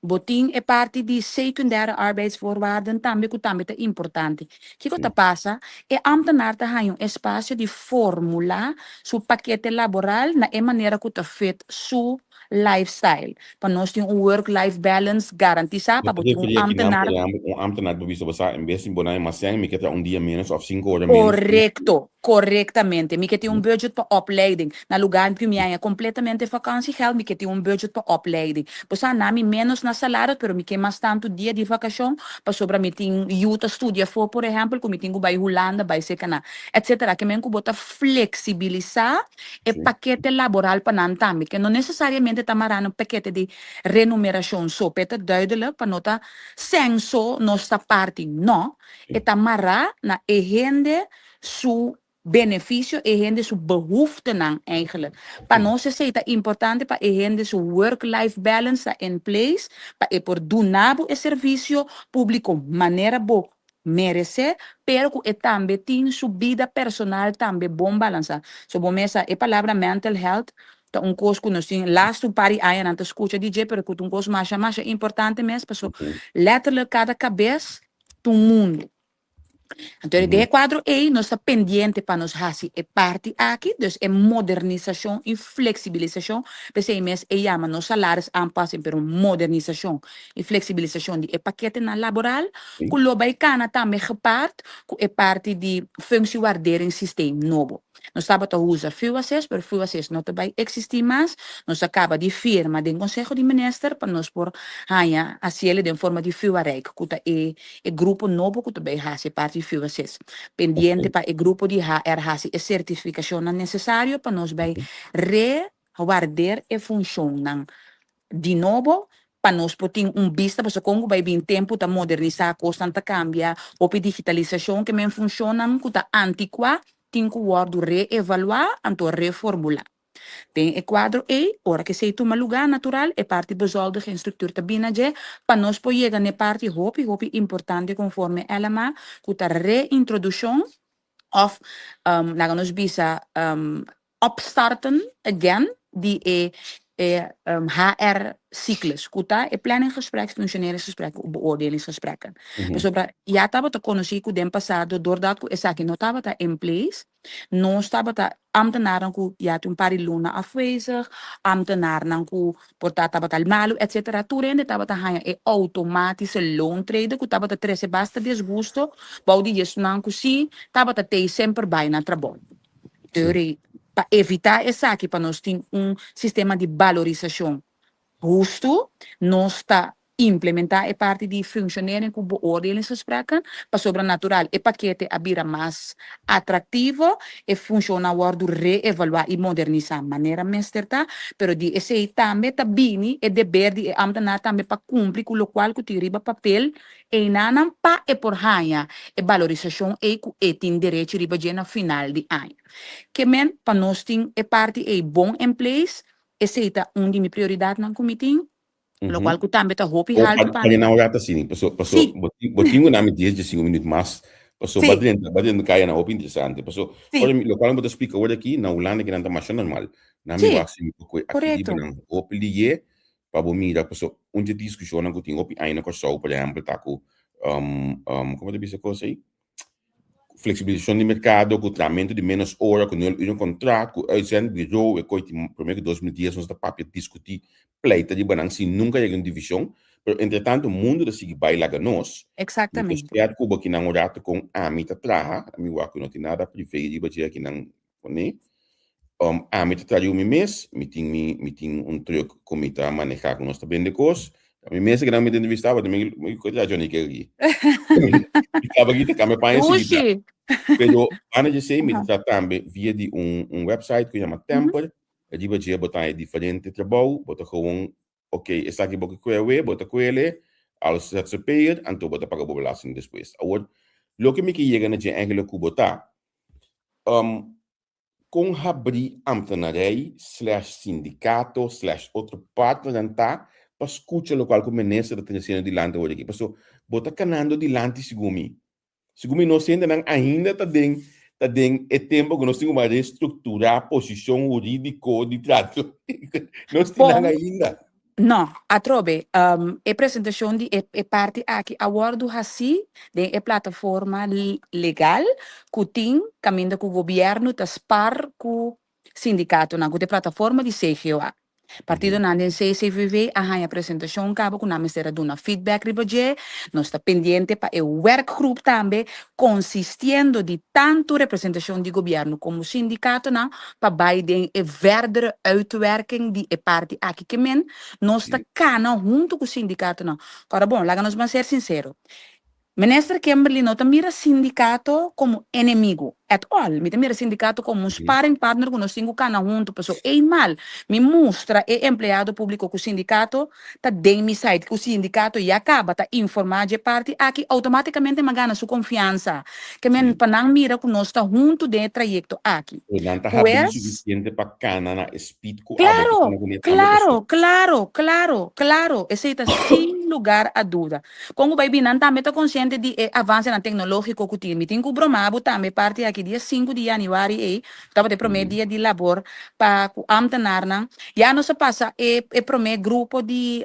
Bo tin e parti di secundaire arbeidsvoorwaarden tambe ku tambe ta importante. Kiko ta pasa? E ambtenaar ta haña un espasio di formulá su pakete laboral na e manera ku ta fit su lifestyle. Pa nos tin un work-life balance garantisá pa bo tin un Referí aki nan, ambtenaar. por ehèmpel, un ambtenaar por bisa bo sa, en bes di bo nan e mas sèn, mi ke traha un dia ménos òf sinku ora ménos. Korekto, korektamente. Mi ke tin un budget pa opleiding. Na lugar ku mi haña kompletamente vakansiegeld, mi ke tin un budget pa opleiding. Bo sa, na mi ménos na salario, pero mi ke mas tantu dia di vakashon, pasobra mi tin yu ta studia afó, por ehèmpel, ku mi tin ku bai Hulanda, bai serka nan, etsetera. Ke men ku bo ta fleksibilisá e pakete laboral pa nan tambe, ke no nesesariamente ta mará na un pakete di renumerashon so. P'e ta duidelijk pa no ta sèn so nos ta parti. No, e ta mará na e hende su benefisio, e hende su behoeftenan eigenlijk. Pa nos esei ta importante pa e hende su work-life balance ta in place, pa e por duna bo e servisio públiko manera bo meresé, pero ku e tambe tin su bida personal tambe bon balansá. So bo mes sa e palabra mental health ta un kos ku nos tin lastu par di añanan ta skucha di dje, pero ku ta un kos masha masha importante mes, paso letterlijk kada kabes ta un mundu. Anto den e kuadro ei nos ta pendiente pa nos hasi e parti aki, dus e modernisashon i fleksibilisashon, p'esei mes e yama no salaris aanpassing pero modernisashon i fleksibilisashon di e paketenan laboral ku lo bai kana tambe gepaard ku e parti di functiewaarderingssysteem nobo. Nos tabata usa FUACS, pero FUACS no ta bai eksistí mas. Nos a kaba di firma den Konseho di Minister pa nos por haña hasiel den forma di FUARijk, ku ta e e grupo nobo ku ta bai hasi e parti di FUACS. Pendiente pa e grupo di HR hasi e sertifikashonnan nesesario pa nos bai rewardeer e funshonnan di nobo pa nos por tin un bista pasobra kon ku bai bin tempu ta modernisá kosnan ta kambia hopi digitalisashon ke men funshonnan ku ta antikuá tin ku wòrdu reevaluá anto reformulá. Den e kuadro ei, ora ku esei tuma lugá, natural, e parti bezoldigingsstructuur ta bini dje pa nos por yega na e parti hopi hopi importante konforme LMA, ku ta reintrodushon òf laga nos bisa opstarten again di e e HR cyclus, ku ta e planninggesprek, functioneringsgesprek ku beoordelingsgesprekken. Pasobra ya tabata konosí ku den pasado doordat ku esaki no tabata in place, nos tabata ambtenarnan ku ya tin un par di luna afwezig, ambtenarnan ku por ta tabata malu etcetera, tur hende tabata haña e outomatische loontrede ku tabata trese basta disgusto bou di esnan ku sí tabata tei semper bai na trabou. Dori, pa evitá esaki pa nos tin un sistema di balorisashon hustu, nos ta implementá e parti di functionering ku beoordelingsgesprekken, pasobra natural e pakete a bira mas atraktivo, e funshonnan wòrdu reevaluá i modernisá manera mester ta, pero di esei tambe ta bini e deber di e ámtenar tambe pa kumpli ku lokual ku tin riba papel Einanan pa e por haña e balorisashon ei ku e tin derecho riba dje na final di aña. Ke men pa nos tin e parti ei bon en place, esei ta un di mi prioridatnan ku mi tin, lokual ku tambe ta hopi haltu pa mi. Nan ora ta asina, paso paso bo tin ku na mi dies diesinku minüt mas, paso ba drenta ba drenta kaya nan hopi interesante, paso ora mi lokual mi bo ta splika ora aki na Hulanda kinan ta masha normal, nan mi wak si mi por kohe aki riba nan hopi liye pa bo mira paso un dje diskushonnan ku tin hopi aña na Kòrsou por ehèmpel ta ku komo ta bisa kos ei fleksibilisashon di merkado ku trahamentu di ménos ora ku nul uren kontrat ku uitzendbureau e koi tin promé ku 2010 nos ta papia diskutí pleita riba nan sin nunka yega un divishon pero entretantu mundu ta sigui bai laga nos mi ta spera ku bo kinan un ratu kon ami ta traha ami wak ku no tin nada privé riba dje akinan Pone, Ami ta traha mi mes, mi tin mi, mi tin un truck ku mi ta manehá ku nos ta bende kos. Mi mes a mi ta entrevistá, bo mi mi ku traha Johnny Kelly. Mi kaba aki ta kambia paña sigui traha. Dushi! Pero banda di esei mi ta traha tambe via di un un website ku yama Temper. Riba dje bo ta haña diferente trabou, bo ta gewoon ok esaki bo ke kue awe, bo ta kuele, als ZZP'er, anto bo ta paga bo belasting despues. Awor, loke mi ke yega na dje eigenlijk ku bo ta, Um, kon habrí ambtenarij slash sindikato slash otro partnernan ta pa skucha lokual ku minister ta tresiendo dilanti awor aki? Paso bo ta kanando dilanti segun mi. Segun mi nos hendenan ainda ta den ta den e tempo ku nos tin ku bai restrukturá posishon hurídiko di trato. Nos tin nan Bon, ainda. No, atrobe, e presentashon di e e parti aki a wòrdu hasí den e plataforma legal ku tin kaminda ku gobièrnu ta spar ku sindikatonan, ku ta e plataforma di CGOA. Partidonan den CCVV a haña presentashon kaba ku nan mester a duna feedback riba dje. Nos ta pendiente pa e werkgroep tambe konsistiendo di tantu representashon di gobièrnu komo sindikatonan pa bai den e verdere uitwerking di e parti aki ke men nos ta kana huntu ku sindikatonan. Ora bon, laga nos ban ser sinsero. Minister Kimberly no ta mira sindikato komo enemigu at all. Mi ta mira sindikato komo un sparring partner ku nos tin ku kana huntu. Paso eenmaal mi mustra e empleado públiko ku sindikato ta den mi site, ku sindikato ya kaba ta informá dje parti aki, outomátikamente mi a gana su konfiansa. Ke men pa nan mira ku nos ta huntu den e trayekto aki. Pero nan ta habrí Pues. sufisiente pa kana na e speed ku abo ta Klaro, kana kuné tambe klaro, pasobra. klaro, klaro, klaro. Esei ta sin lugar a duda. Kon ku bai bin nan tambe ta konsiente di e avansenan teknológiko ku tin. Mi tin ku broma bo tambe parti aki dia sinku di yanüari ei, ku tabata e promé dia di labor pa ku ámtenarnan. Ya nos a pasa e e promé grupo di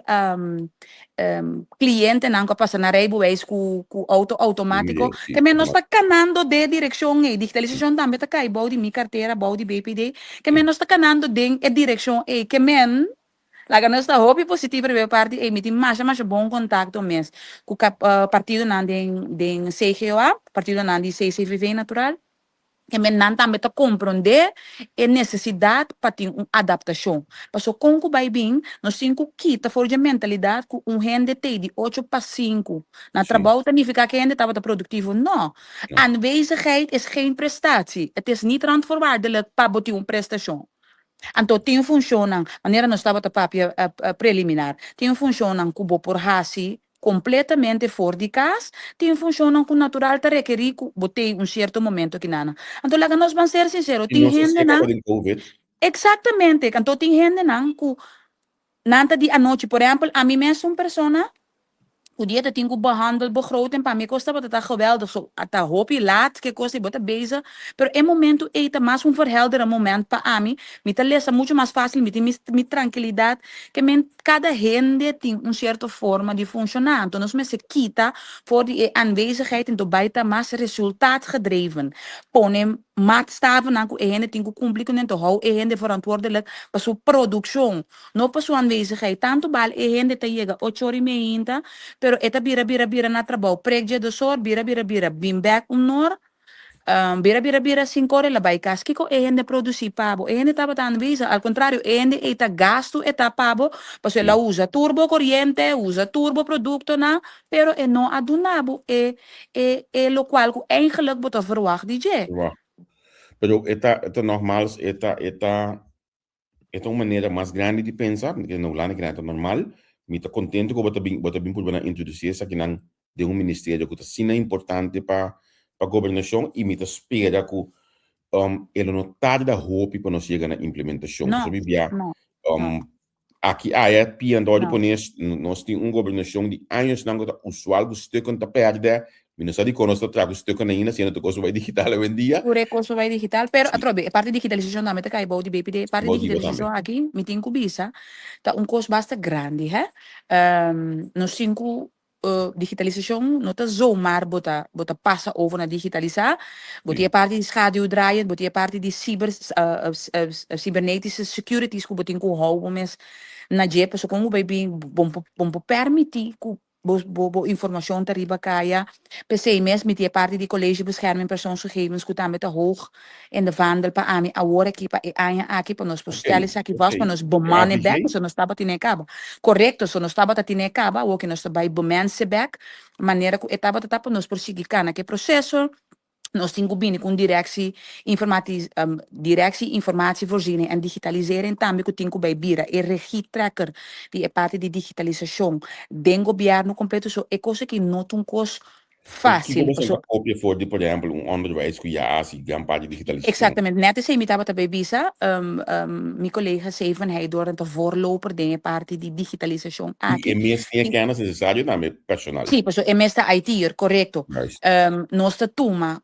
klientenan ku a pasa na rijbewijs ku ku outo outomátiko. Te men nos ta kanando den e direkshon ei. Digitalisashon tambe ta kai bou di mi kartera, bou di BPD. Ke men nos ta kanando den e direkshon ei. Ke men laga nos ta hopi positivo riba e parti ei. Mi tin masha masha bon kontakto mes ku partidonan den den CGOA, partidonan di CCVV natural. E men nan tambe ta komprondé e nesesidat pa tin un adaptashon. Paso kon ku bai bin, nos tin ku kita for dje mentalidat ku un hende tei di ocho pa sinku na trabou ta nifiká ku e hende tabata produktivo. No. Aanwezigheid is geen prestatie. Het is niet randvoorwaardelijk pa bo tin un prestashon. Anto tin funshonnan, manera nos tabata papia preliminar, tin funshonnan ku bo por hasi kompletamente for di kas, tin funshonnan ku natural ta rekerí ku bo tei un sierto momento kinana. Anto laga nos ban ser sinsero, I tin nos a siña hendenan. kaba den covid. Exactamente, anto tin hendenan ku nan ta di anochi. Por ehempel, ami mes un persona ku dia ta tin ku behandel begroting, pa mi kos tabata ta geweldig, so ta hopi laat ke kos bo ta bezig, pero e momento ei ta mas un verhelderend moment pa ami, mi ta lesa mucho mas fácil, mi tin mi trankilidat, ke men kada hende tin un sierto forma di funshoná, anto nos mester kita for di e aanwezigheid anto bai ta mas resultaatgedreven, pone maatstavennan ku e hende tin ku kumpli kuné, anto hou e hende verantwoordelijk pa su produkshon, no pa su aanwezigheid. Tantu bal e hende ta yega 8'30, pero e ta bira bira bira na trabou, prek 12'or, bira bira bira, bin bèk 1'or, bira bira bira 5'or el a bai kas. Kiko e hende produsí pa bo? E hende tabata aanwezig? Al kontrario, e hende ei ta gastu e ta pa bo, pasobra el a usa tur bo koriente, usa tur bo produktonan, pero e no a duna bo e lokual ku eigenlijk bo ta verwagt di dje. Verwagt. Pero e ta nogmaals, e ta un manera mas grandi di pensa, ku na Hulanda ku ta normal. Mi ta kontentu ku bo ta bin purba na introdusí esakinan den un ministerio ku ta asina importante pa gobernashon i mi ta spera ku e no tarda hopi pa nos yega na implementashon. No, So bibia no, aki aya pia no. di pone nos tin un gobernashon di añanan ku ta usual ku stukken ta pèrdè. Mi no sa di kon nos ta traha ku stukken ainda, siendo tur kos bai digital hoy en dia. Tur kos bai digital, pero atrobe, e parti di digitalisashon tambe ta kai bou di BPD. Parti Bou di di bo tambe. digitalisashon aki, mi tin ku bisa, ta un kos basta grandi, hè? Nos tin ku digitalisashon no ta zomaar bo ta pasa over na digitalisá. Bo tin e parti di schaduwdraaiend, bo tin e parti di cybernetische securities ku bo tin ku hou bo mes na dje, pasobra kon bo bai bin bo por permití ku bo informashon ta riba kaya. P'esei mes mi tin e parti di College Bescherming Persoonsgegevens ku tambe ta hoog in de vaandel pa ami awor aki pa e aña aki pa nos por stel esaki vast pa nos bemannen bèk, AVG? pasobra nos tabatin e kaba. Korekto, so nos tabata tin e kaba, awor ku nos ta bai bemensen bèk, manera ku e tabata ta pa nos por sigui kana ku e proseso. Nos tin ku bini ku un directie informatievoorziening en digitalisering tambe ku tin ku bai bira e regietrekker di e parti di digitalisashon den gobièrnu kompleto. So e kos aki no ta un kos Kiko fásil. bo Paso ta kopia for di, por ehèmpel, un onderwijs ku ya hasi gran parti di digitalisashon? Exactamente, net esei mi tabata bij bisa, mi collega Steven Heidoorn ta voorloper den e parti di digitalisashon I aki. e mes tin e kennis nesesario tambe personal. Sí, paso e mes ta IT'er, korekto. Nos ta tuma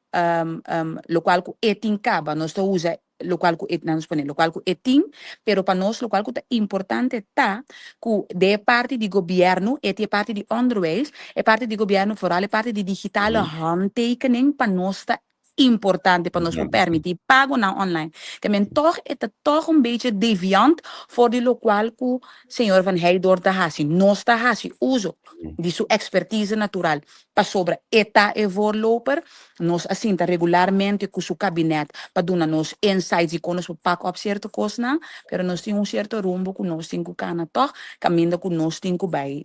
lokual ku e tin kaba, nos ta usa lokual ku e, nos pone lokual ku e tin, pero pa nos lokual ku ta importante ta ku de parti di gobièrnu, e tin e parti di onderwijs, e parti di gobièrnu, vooral e parti di digitale handtekening pa nos ta importante pa nos por permití pagonan online. Ke men toch e ta toch un beetje deviant for di lokual ku señor Van Heidoorn ta hasi. Nos ta hasi uso di su expertise natural pasobra e ta e voorloper. Nos a sinta regularmente ku su kabinet pa duna nos insights i kon nos por pak op sierto kosnan, pero nos tin un sierto rumbo ku nos tin ku kana toch, kaminda ku nos tin ku bai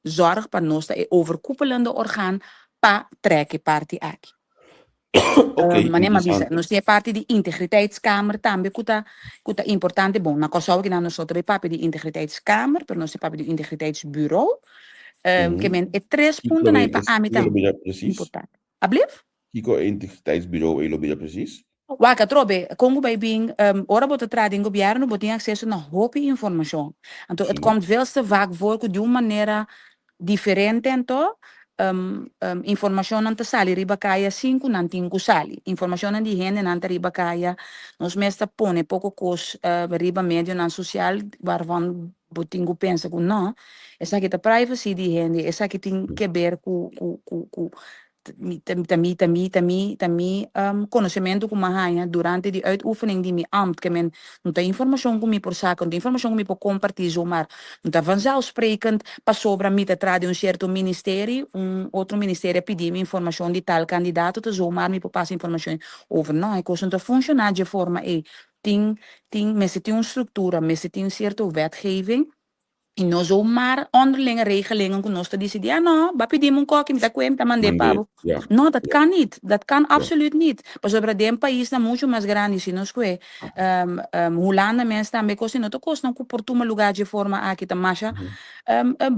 zorg pa nos ta e overkoepelende orgaan pa trek e parti aki. Manera mi a bisa, Interesante. nos tin e parti di integriteitskamer tambe ku ta importante. Bon, na Kòrsou ku nos ta papia di integriteitskamer, pero nos papia di integriteitsbureau. Ke men e tres Kiko puntonan pa ami kiko ta lo bira precies? importante. Alblief? Kiko e integriteitsbureau e lo bira precies? Wak atrobe, kon ku bai bin, ora bo ta traha den gobièrnu, bo tin akseso na hopi informashon. Anto, het komt veel te vaak voor ku di un manera diferente anto, informashonnan ta sali riba kaya sin ku nan tin ku sali. Informashonnan di hendenan ta riba kaya, nos mes ta pone poko kos riba medionan sosial waarvan bo tin ku pensa ku no, esaki ta privacy di hende, esaki tin ke ber ku ta mi konosementu ku mi a haña durante di uitoefening di mi ambt, ke men no ta informashon ku mi por saka, no ta informashon ku mi por kompartí zomaar. No ta vanzelfsprekend pasobra mi ta traha di un sierto ministerio, un otro ministerio a pidi mi informashon di tal kandidato, ta zomaar mi por pasa informashon over. No, e kos no ta funshoná di e forma ei. Tin, mester tin un struktura, mester tin sierto wetgeving. I no zomaar onderlinge regelingen ku nos ta disidí, ah no, bo a pidi mi un koki, mi ta kue, mi ta mand'é pa Mand'é, bo. ja. No, dat Ja. kan niet. Dat kan Ja. absoluut niet. Pasobra den paisnan muchu mas grandi si nos kue, Hulanda mes tambe kos no ta kosnan ku por tuma lugá dje forma aki. Ta masha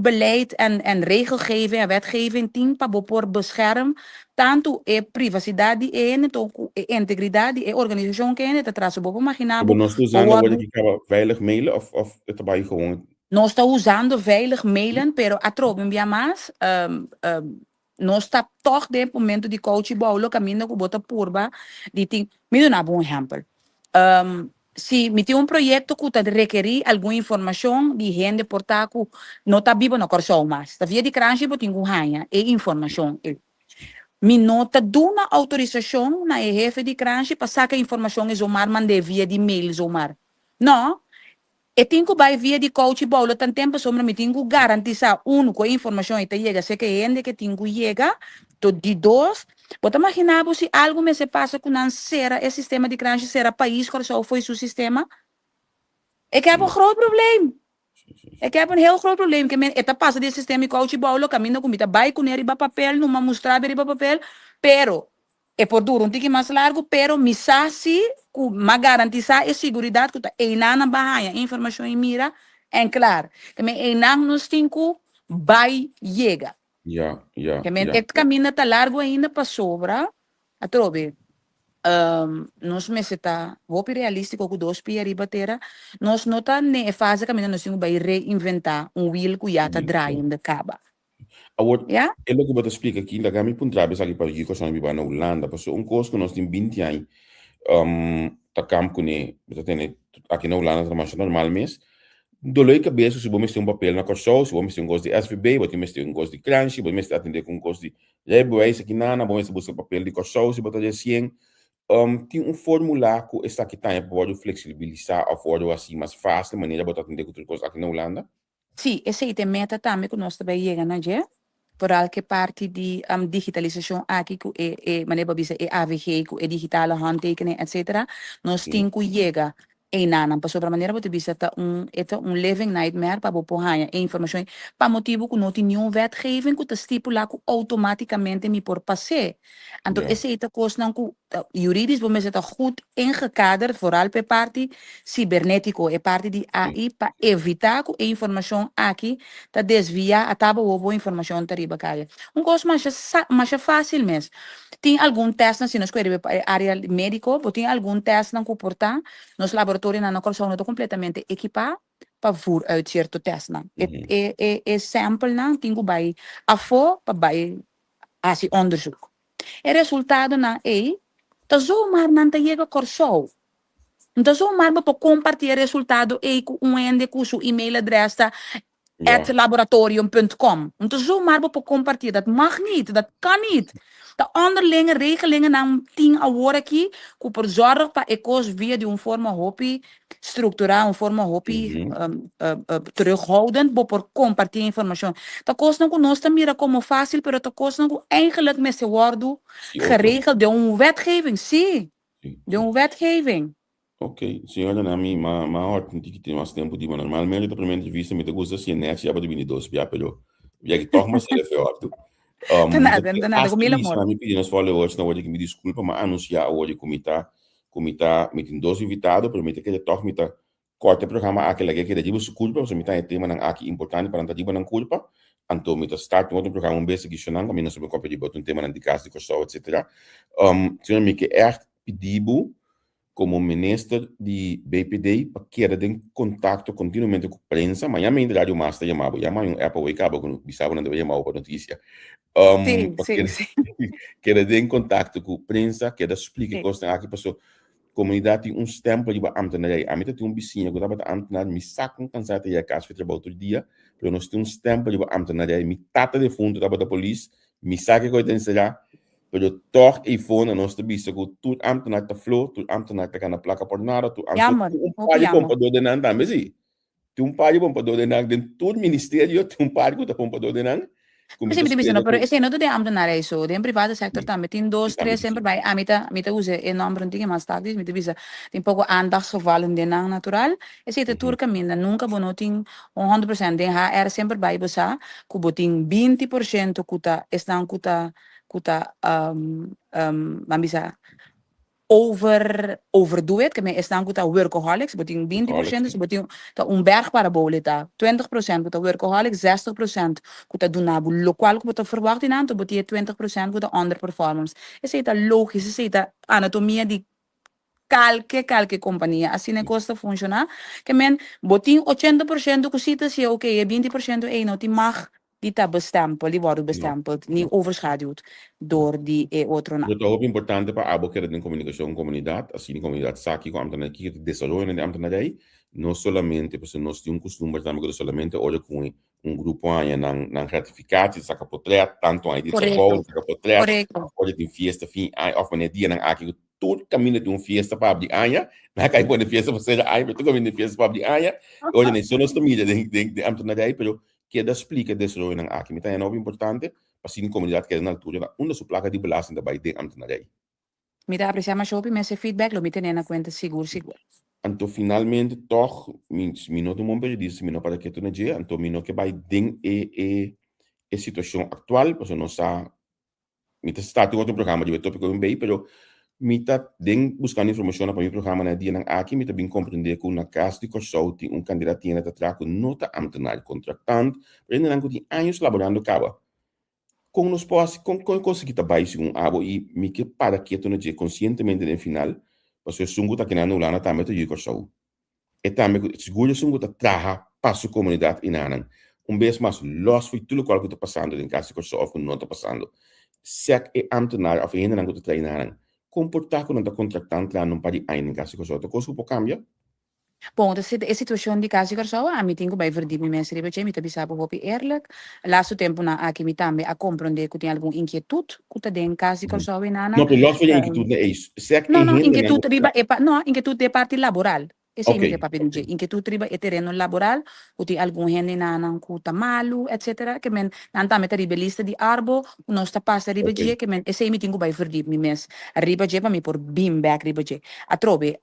beleid en en regelgeving en wetgeving tin pa bo por bescherm tantu e privasidat di e hende to ku e integridat di e organisashon ku e hende ta traha. So bo por maginá Bo bo nos ta bo usando wòrdu. wòrdu ki kaba veilig mailen of of e ta bai gewoon? Nos ta usando veilig mailen pero atrobe un bia mas nos ta tòg den e momento di kouchi boulo kaminda ku bo ta purba di tin. Mi duna bo un ehèmpel. Si mi tin un proyekto ku ta rekerí algun informashon di hende por ta ku no ta biba na Kòrsou mas, ta via di Kranshi bo tin ku haña e informashon ei. Mi no ta duna outorisashon na e hefe di Kranshi pa saka informashon ei zomar mand'é via di mail zomar. No, e tin ku bai via di kouchi boulo tanten pasobra mi tin ku garantisá, unu, ku e informashon ei ta yega serka e hende ke tin ku yega, to di dos, Bo ta maginá bo si algu mester pasa ku nan sera e sistema di kranshi, sera pais Kòrsou fo'i su sistema? Ik heb een groot probleem. Ik heb een heel groot probleem. Ke men e ta pasa di e sistema di kouchi bou lo kaminda ku mi ta bai kuné riba papel, numa mustra be riba papel, pero e por dura un tiki mas largu, pero mi sa si ku m'a garantisá e siguridat ku ta einan nan ba haña e informashon i mira en klar. Ke men einan nos tin ku bai yega. Ja, ja, Ke men ja. e kaminda ta largu ainda pasobra atrobe nos mester ta hopi realístiko ku dos pia riba tera. Nos no ta n'e fase kaminda nos tin ku bai reinventá un wiel ku ya ta Wiel, ja. draaiende kaba. Awor, Ya? e loke bo ta splika aki, laga mi puntra bo esaki pa Yuko Son biba na Hulanda, pasobra un kos ku nos tin binti aña ta kamp kuné, bo ta tene aki na Hulanda ta masha normal mes, Doló di kabes ku si bo mester un papel na Kòrsou, si bo mester un kos di SVB, bo tin mester un kos di Kranshi, bo mester atendé ku un kos di rijbewijs aki nana, bo mester buska papel di Kòrsou si bo ta resien. Tin un fórmula ku esaki taña por wòrdu fleksibilisá òf wòrdu hasi mas fásil manera bo ta atendé ku tur kos aki na Hulanda? Sí, esei ta e meta tambe ku nos ta bai yega na dje. Vooral ku e parti di digitalisashon aki ku e e manera bo a bisa e AVG ku e digitale handtekening etcetera, nos tin ku yega einanan pasobra manera bo ta bisa ta un e ta un living nightmare pa bo por haña e informashon ei pa motibu ku no tin niun wetgeving ku ta stipulá ku outomátikamente mi por pas'é. Anto esei ta kosnan ku juridisch bo mester ta goed ingekaderd vooral pa e parti cibernetico, e parti di AI pa evita cu e informacion aki ta desvia ata bo bo informacion ta riba caya. Un cos masha sa masha facil mes, tin algun testnan si nos cu e riba e area medico, bo tin algun testnan cu por ta nos laboratorionan na Corsou no ta completamente ekipa pa voer uit cierto testnan. E e e e samplenan tin cu bay afo pa bay hasi onderzoek. E resultadonan ei ta zomaar nan ta yega Kòrsou. No ta zomaar bo por kompartí e resultado ei ku un hende ku su e-mailadres ta at laboratorium punt com. No ta zomaar bo por kompartí, dat mag niet, dat kan niet. Ta onderlinge regelingennan tin awor aki ku por zòrg pa e kos via di un forma hopi strukturá, un forma hopi terughoudend bo por kompartí e informashon. Ta kosnan ku nos ta mira komo fásil, pero ta kosnan ku eigenlijk mester wòrdu geregeld den un wetgeving, sí, den un wetgeving. Ok, señora Nami, ma ma hòrt un tiki tin mas tempu di bo. Normalmente ta primer entrevista mi ta gusta si e nèchi ya bo ta bini dos bia, pero bia ki tòg mas sele fe hòrt. Ta nada, ta nada, ku mil amor. Mi pidi nos followers na wòrdu ki mi diskulpa, ma anunsiá awor ku mi ta ku mi ta mi tin dos invitado pero mi ta kere tòg mi ta kòrta e programa aki laga e keda riba su kulpa pasobra mi ta haña e temanan aki importante pa nan ta riba nan kulpa anto mi ta start un otro programa un bes aki shonnan kaminda nos ta papia riba otro temanan di kas di Kòrsou etsetera señor mi ke ègt pidi bo komo minister di BPD pa keda den kontakto kontinuamente ku prensa maña mainta Radio Mas ta yama bo ya maña un app awor kaba ku bisa bo nan debe yama bo pa notisia Sí, pa sí, keda sí. keda den kontakto ku prensa keda splika e Sí. kosnan aki paso komunidat tin un stempel riba ambtenaar ami ta tin un bisiña ku tabata ambtenaar mi sa kon kansa ta yega kas fi trabou tur dia pero nos tin un stempel riba ambtenaar mi tata defunto tabata polis mi sa kiko e ta enserá pero tòg eifona nos ta bisa ku tur ambtenaar ta flo tur ambtenaar ta gana plaka por nada tur ambtenaar Jammer, tin un hopi par di jammer. pompadó den nan tambe si. Tin un par di pompadó den nan, den tur ministerio tin un par ku ta pompadó den nan. Ku mi Esei ta mi ta bisa spera no, pero ku esei no ta den ambtenaar so, den private sector tambe tin dos, tambe tres tin semper bai. Ami ta mi ta usa e nomber un tiki mas tactisch, mi ta bisa tin poko aandachtsgevallen den nan natural. Esei ta tur kaminda, nunka bo no tin un 100%. Den HR semper bai bo sa ku bo tin 20% ku ta esnan ku ta ban bisa over overdo it, ke men esnan ku ta workaholics, bo tin 20%, so bo tin ta un berg parabole ta 20% ku ta workaholics, 60% ku ta duna bo lokual ku bo ta verwacht di nan, anto bo tin e 20% ku ta underperformers. Esei ta logisch, esei ta anatomia di kalke kompania, asina e kos ta funshoná. Ke men bo tin 80% ku si ta siña oké, e 20% ei no tin mag di ta bestempel, di wòrdu bestempeld, ni overschaduwd door di e otronan. Lo ta hopi importante pa abo keda den komunikashon ku komunidat, asina komunidat sa kiko ambtenaar kiko ta desaroyonan di ambtenarij, no solamente pasobra nos tin un kustumber tambe ku ta solamente ora ku un grupo haña nan nan gratificatie ta saka potrèt, tantu haña di trabou ta saka potrèt, òf ora tin fiesta fin aña òf manera dianan aki ku tur kaminda tin un fiesta pa abri aña, nan a kai pone fiesta pa sera aña, pero tur kaminda tin fiesta pa abri aña, ora nan so nos ta mira den den ambtenarij, pero Keda splika desaroyonan aki. Mi ta haña hopi importante pa asina komunidat keda na altura na unda su plaka di belasting ta bai den ambtenarij. Mi ta apresiá masha hopi mes e feedback, lo mi ten'é na kuenta sigur sigur. Anto finalmente tòg mi mi no ta un bon periodista si mi no para ketu na dje, anto mi no ke bai den e e e situashon aktual pasobra nos sa Mi ta start un otro programa riba e tópiko un bei, pero mi ta den buskando informashonnan pa mi programa na e dianan aki, mi ta bin komprendé ku na Kas di Kòrsou tin un kandidat tienda ta traha ku no ta ámtenar, kontraktant, pero hendenan ku tin años laborando kaba. Kon nos por hasi, kon kon e kos aki ta bai segun abo? I mi ke para ketu na dje konsientemente den final, pasobra esun ku ta keda na Hulanda tambe ta yu di Kòrsou. E tambe ku sigur esun ku ta traha pa su komunidat i nanan. Un bes mas, lòs fo'i tur lokual ku ta pasando den kas di Kòrsou òf ku no ta pasando. Sèk e ámtenar òf e hendenan ku ta traha i nanan, komportá ku nan ta kontraktá traha un par di aña den kas di Kòrsou. Ta kos ku por kambia? Bon, ta e situashon di kas di Kòrsou, ami tin ku bai verdiep mi mes riba dje. Mi ta bisa bo hopi eerlijk. Lastu tempunan aki mi tambe a komprondé ku tin algun inkietut ku ta den kas di Kòrsou i nanan. No, pero lòs fo'i e inkietutnan ei, Sek e No, no, hendenan inquietud ku riba e pa, no, inquietud di e parti laboral. Esei mi Ok, ke papia di ok. dje. Inquietud riba e tereno laboral, ku tin algun hendenanan ku ta malu, etcetera. Ke men, nan tambe ta riba e lista di arbo, ku nos ta pasa riba Ok. dje, ke men, esei mi tin ku bai verdiep mi mes riba dje pa mi por bin bek riba dje. Atrobe,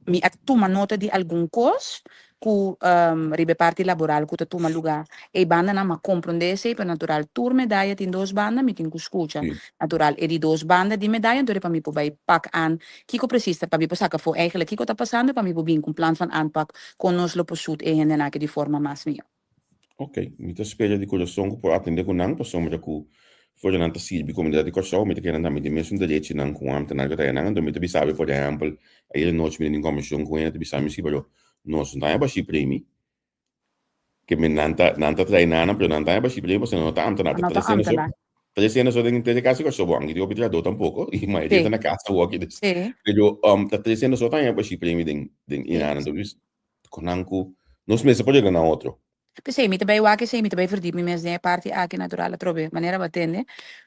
Mi a tuma nota di algun kos ku riba e parti laboral ku ta tuma lugá ei bandanan, m'a komprondé esei, pero natural tur medaya tin dos banda, mi tin ku skucha natural e di dos banda di medaya, enton pa mi por bai pak aan kiko presis ta, pa mi por saka afó eigentlik kiko ta pasando, pa mi por bin ku un plan van aanpak kon nos lo por sut e hendenan aki di forma mas mihó. Ok, mi ta spera di kurason ku por atendé ku nan pasobra ku for nan ta sirbi komunidat di Kòrsou, mi ta kere nan tambe tin mesun derechinan ku ámtenar ku ta haña nan. Anto mi ta bisa bo, por ehèmpel, ayer anochi mi tin kombershon ku hende ta bisa mi si, pero nos no ta haña bashí premi. Ke men nan ta nan ta trae nan, pero nan ta haña bashí premi pasobra nan no ta ámtenar, ta No ta trese nos ámtenar. trese nos den henter e kas di Kòrsou. Bon, anke tin hopi trahadó tampoko i mayoria ta na kas awor aki dus. Pero ta trese nos ta haña bashí premi den den i nan. Anto Con nan cu nos mester por yega na otro. P'esei mi ta bai wak esei, mi ta bai verdiep mi mes den e parti aki natural atrobe. Manera bo a tende,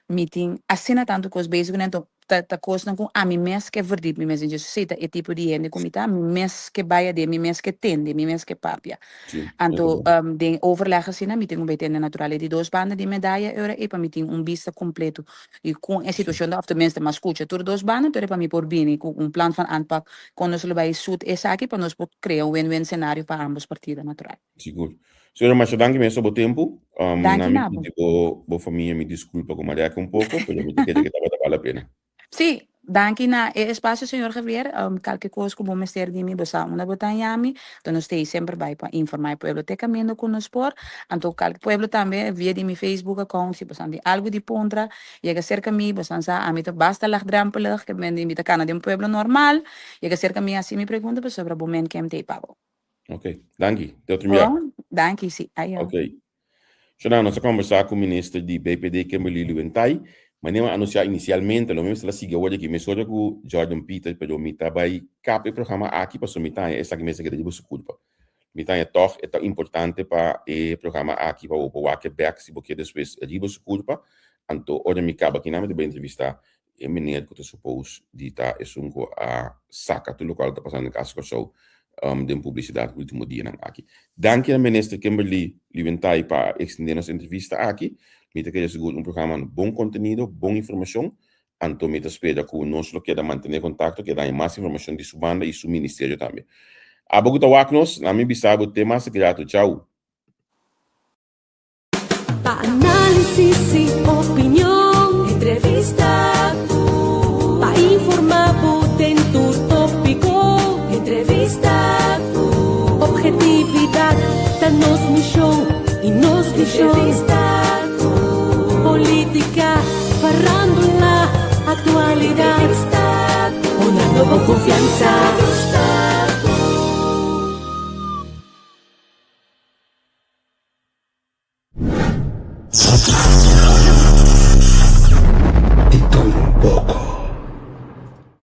mi tin asina tantu kos bezig ku nan, enton ta ta kosnan ku ami mes ke verdiep mi mes den dje. Esei ta e tipo di hende ku mi ta, mi mes ke bai aden, mi mes ke tende, mi mes ke papia. Sí, e ta Anto bon. den overleg asina mi tin ku bai tende natural e di dos banda di medaya e ora ei pa mi tin un bista kompleto di kon e situashon ta òf tenminste mi a skucha tur dos banda, enton pa mi por bini ku un plan van aanpak Kon nos lo bai sut esaki pa nos por krea un win-win senario pa ambos partido natural. Sigur. Señora masha danki mes pa bo tempu. Um, Danki na mi na bo. pidi bo, bo famia mi disculpa ku mi a rek un poko, pero mi ta kere ke tabata bal la pena. Sí, danki na e espacio señor Javier. Um, kalke kos ku bo mester di mi, bo sa unda bo ta haña mi. Anto nos ta ei semper bai pa informa e pueblo te kaminda ku nos por. Anto kalke pueblo tambe via di mi Facebook account si bo sa tin algu di puntra, Yega serka mi, bosan sa, ami ta basta lagdrempelig, ke men di mi ta kana den pueblo normal. Yega serka mi hasi mi pregunta pasobra bo men kem t'ei pa bo. Ok, danki. Te otro bia. Bon, danki, si. Ayo. Ok. Shona, nos a kombersá ku minister di BPD Kimberly Lewentai. Manera mi a anunsiá inisialmente, lo mi mester a sigui awor aki mesora ku Jordan Pieter, pero mi ta bai kap e programa aki pasobra mi ta haña esaki mester keda riba su kulpa. Mi ta haña tòg e ta importante pa e programa aki pa bo por wak e bèk si bo ke despues riba su kurpa. Anto ora mi kaba kinan mi ta bai entrevistá e meneer ku ta supos di ta esun ku a saka tur lokual ta pasando den Kas Kòrsou. den publisidat último dianan aki. Danki na Minister Kimberly Liebenthal pa ekstendé nos entrevista aki. Mi ta kere sigur un programa bon kontenido, bon informashon. Anto mi ta spera ku nos lo keda mantené kontakto, keda haña mas informashon di su banda i su ministerio tambe. Abo ku ta wak nos, laat mi bisa bo te mas grato. Chau! Pa análisis i opinion, entrevista ku. Pa informá bo den tur tópiko, entrevista ku. Obhetividat ta nos mishon i nos vishon. Entrevista ku. Polítika, farándula, aktualidat. Entrevista ku. Dunando bo konfiansa.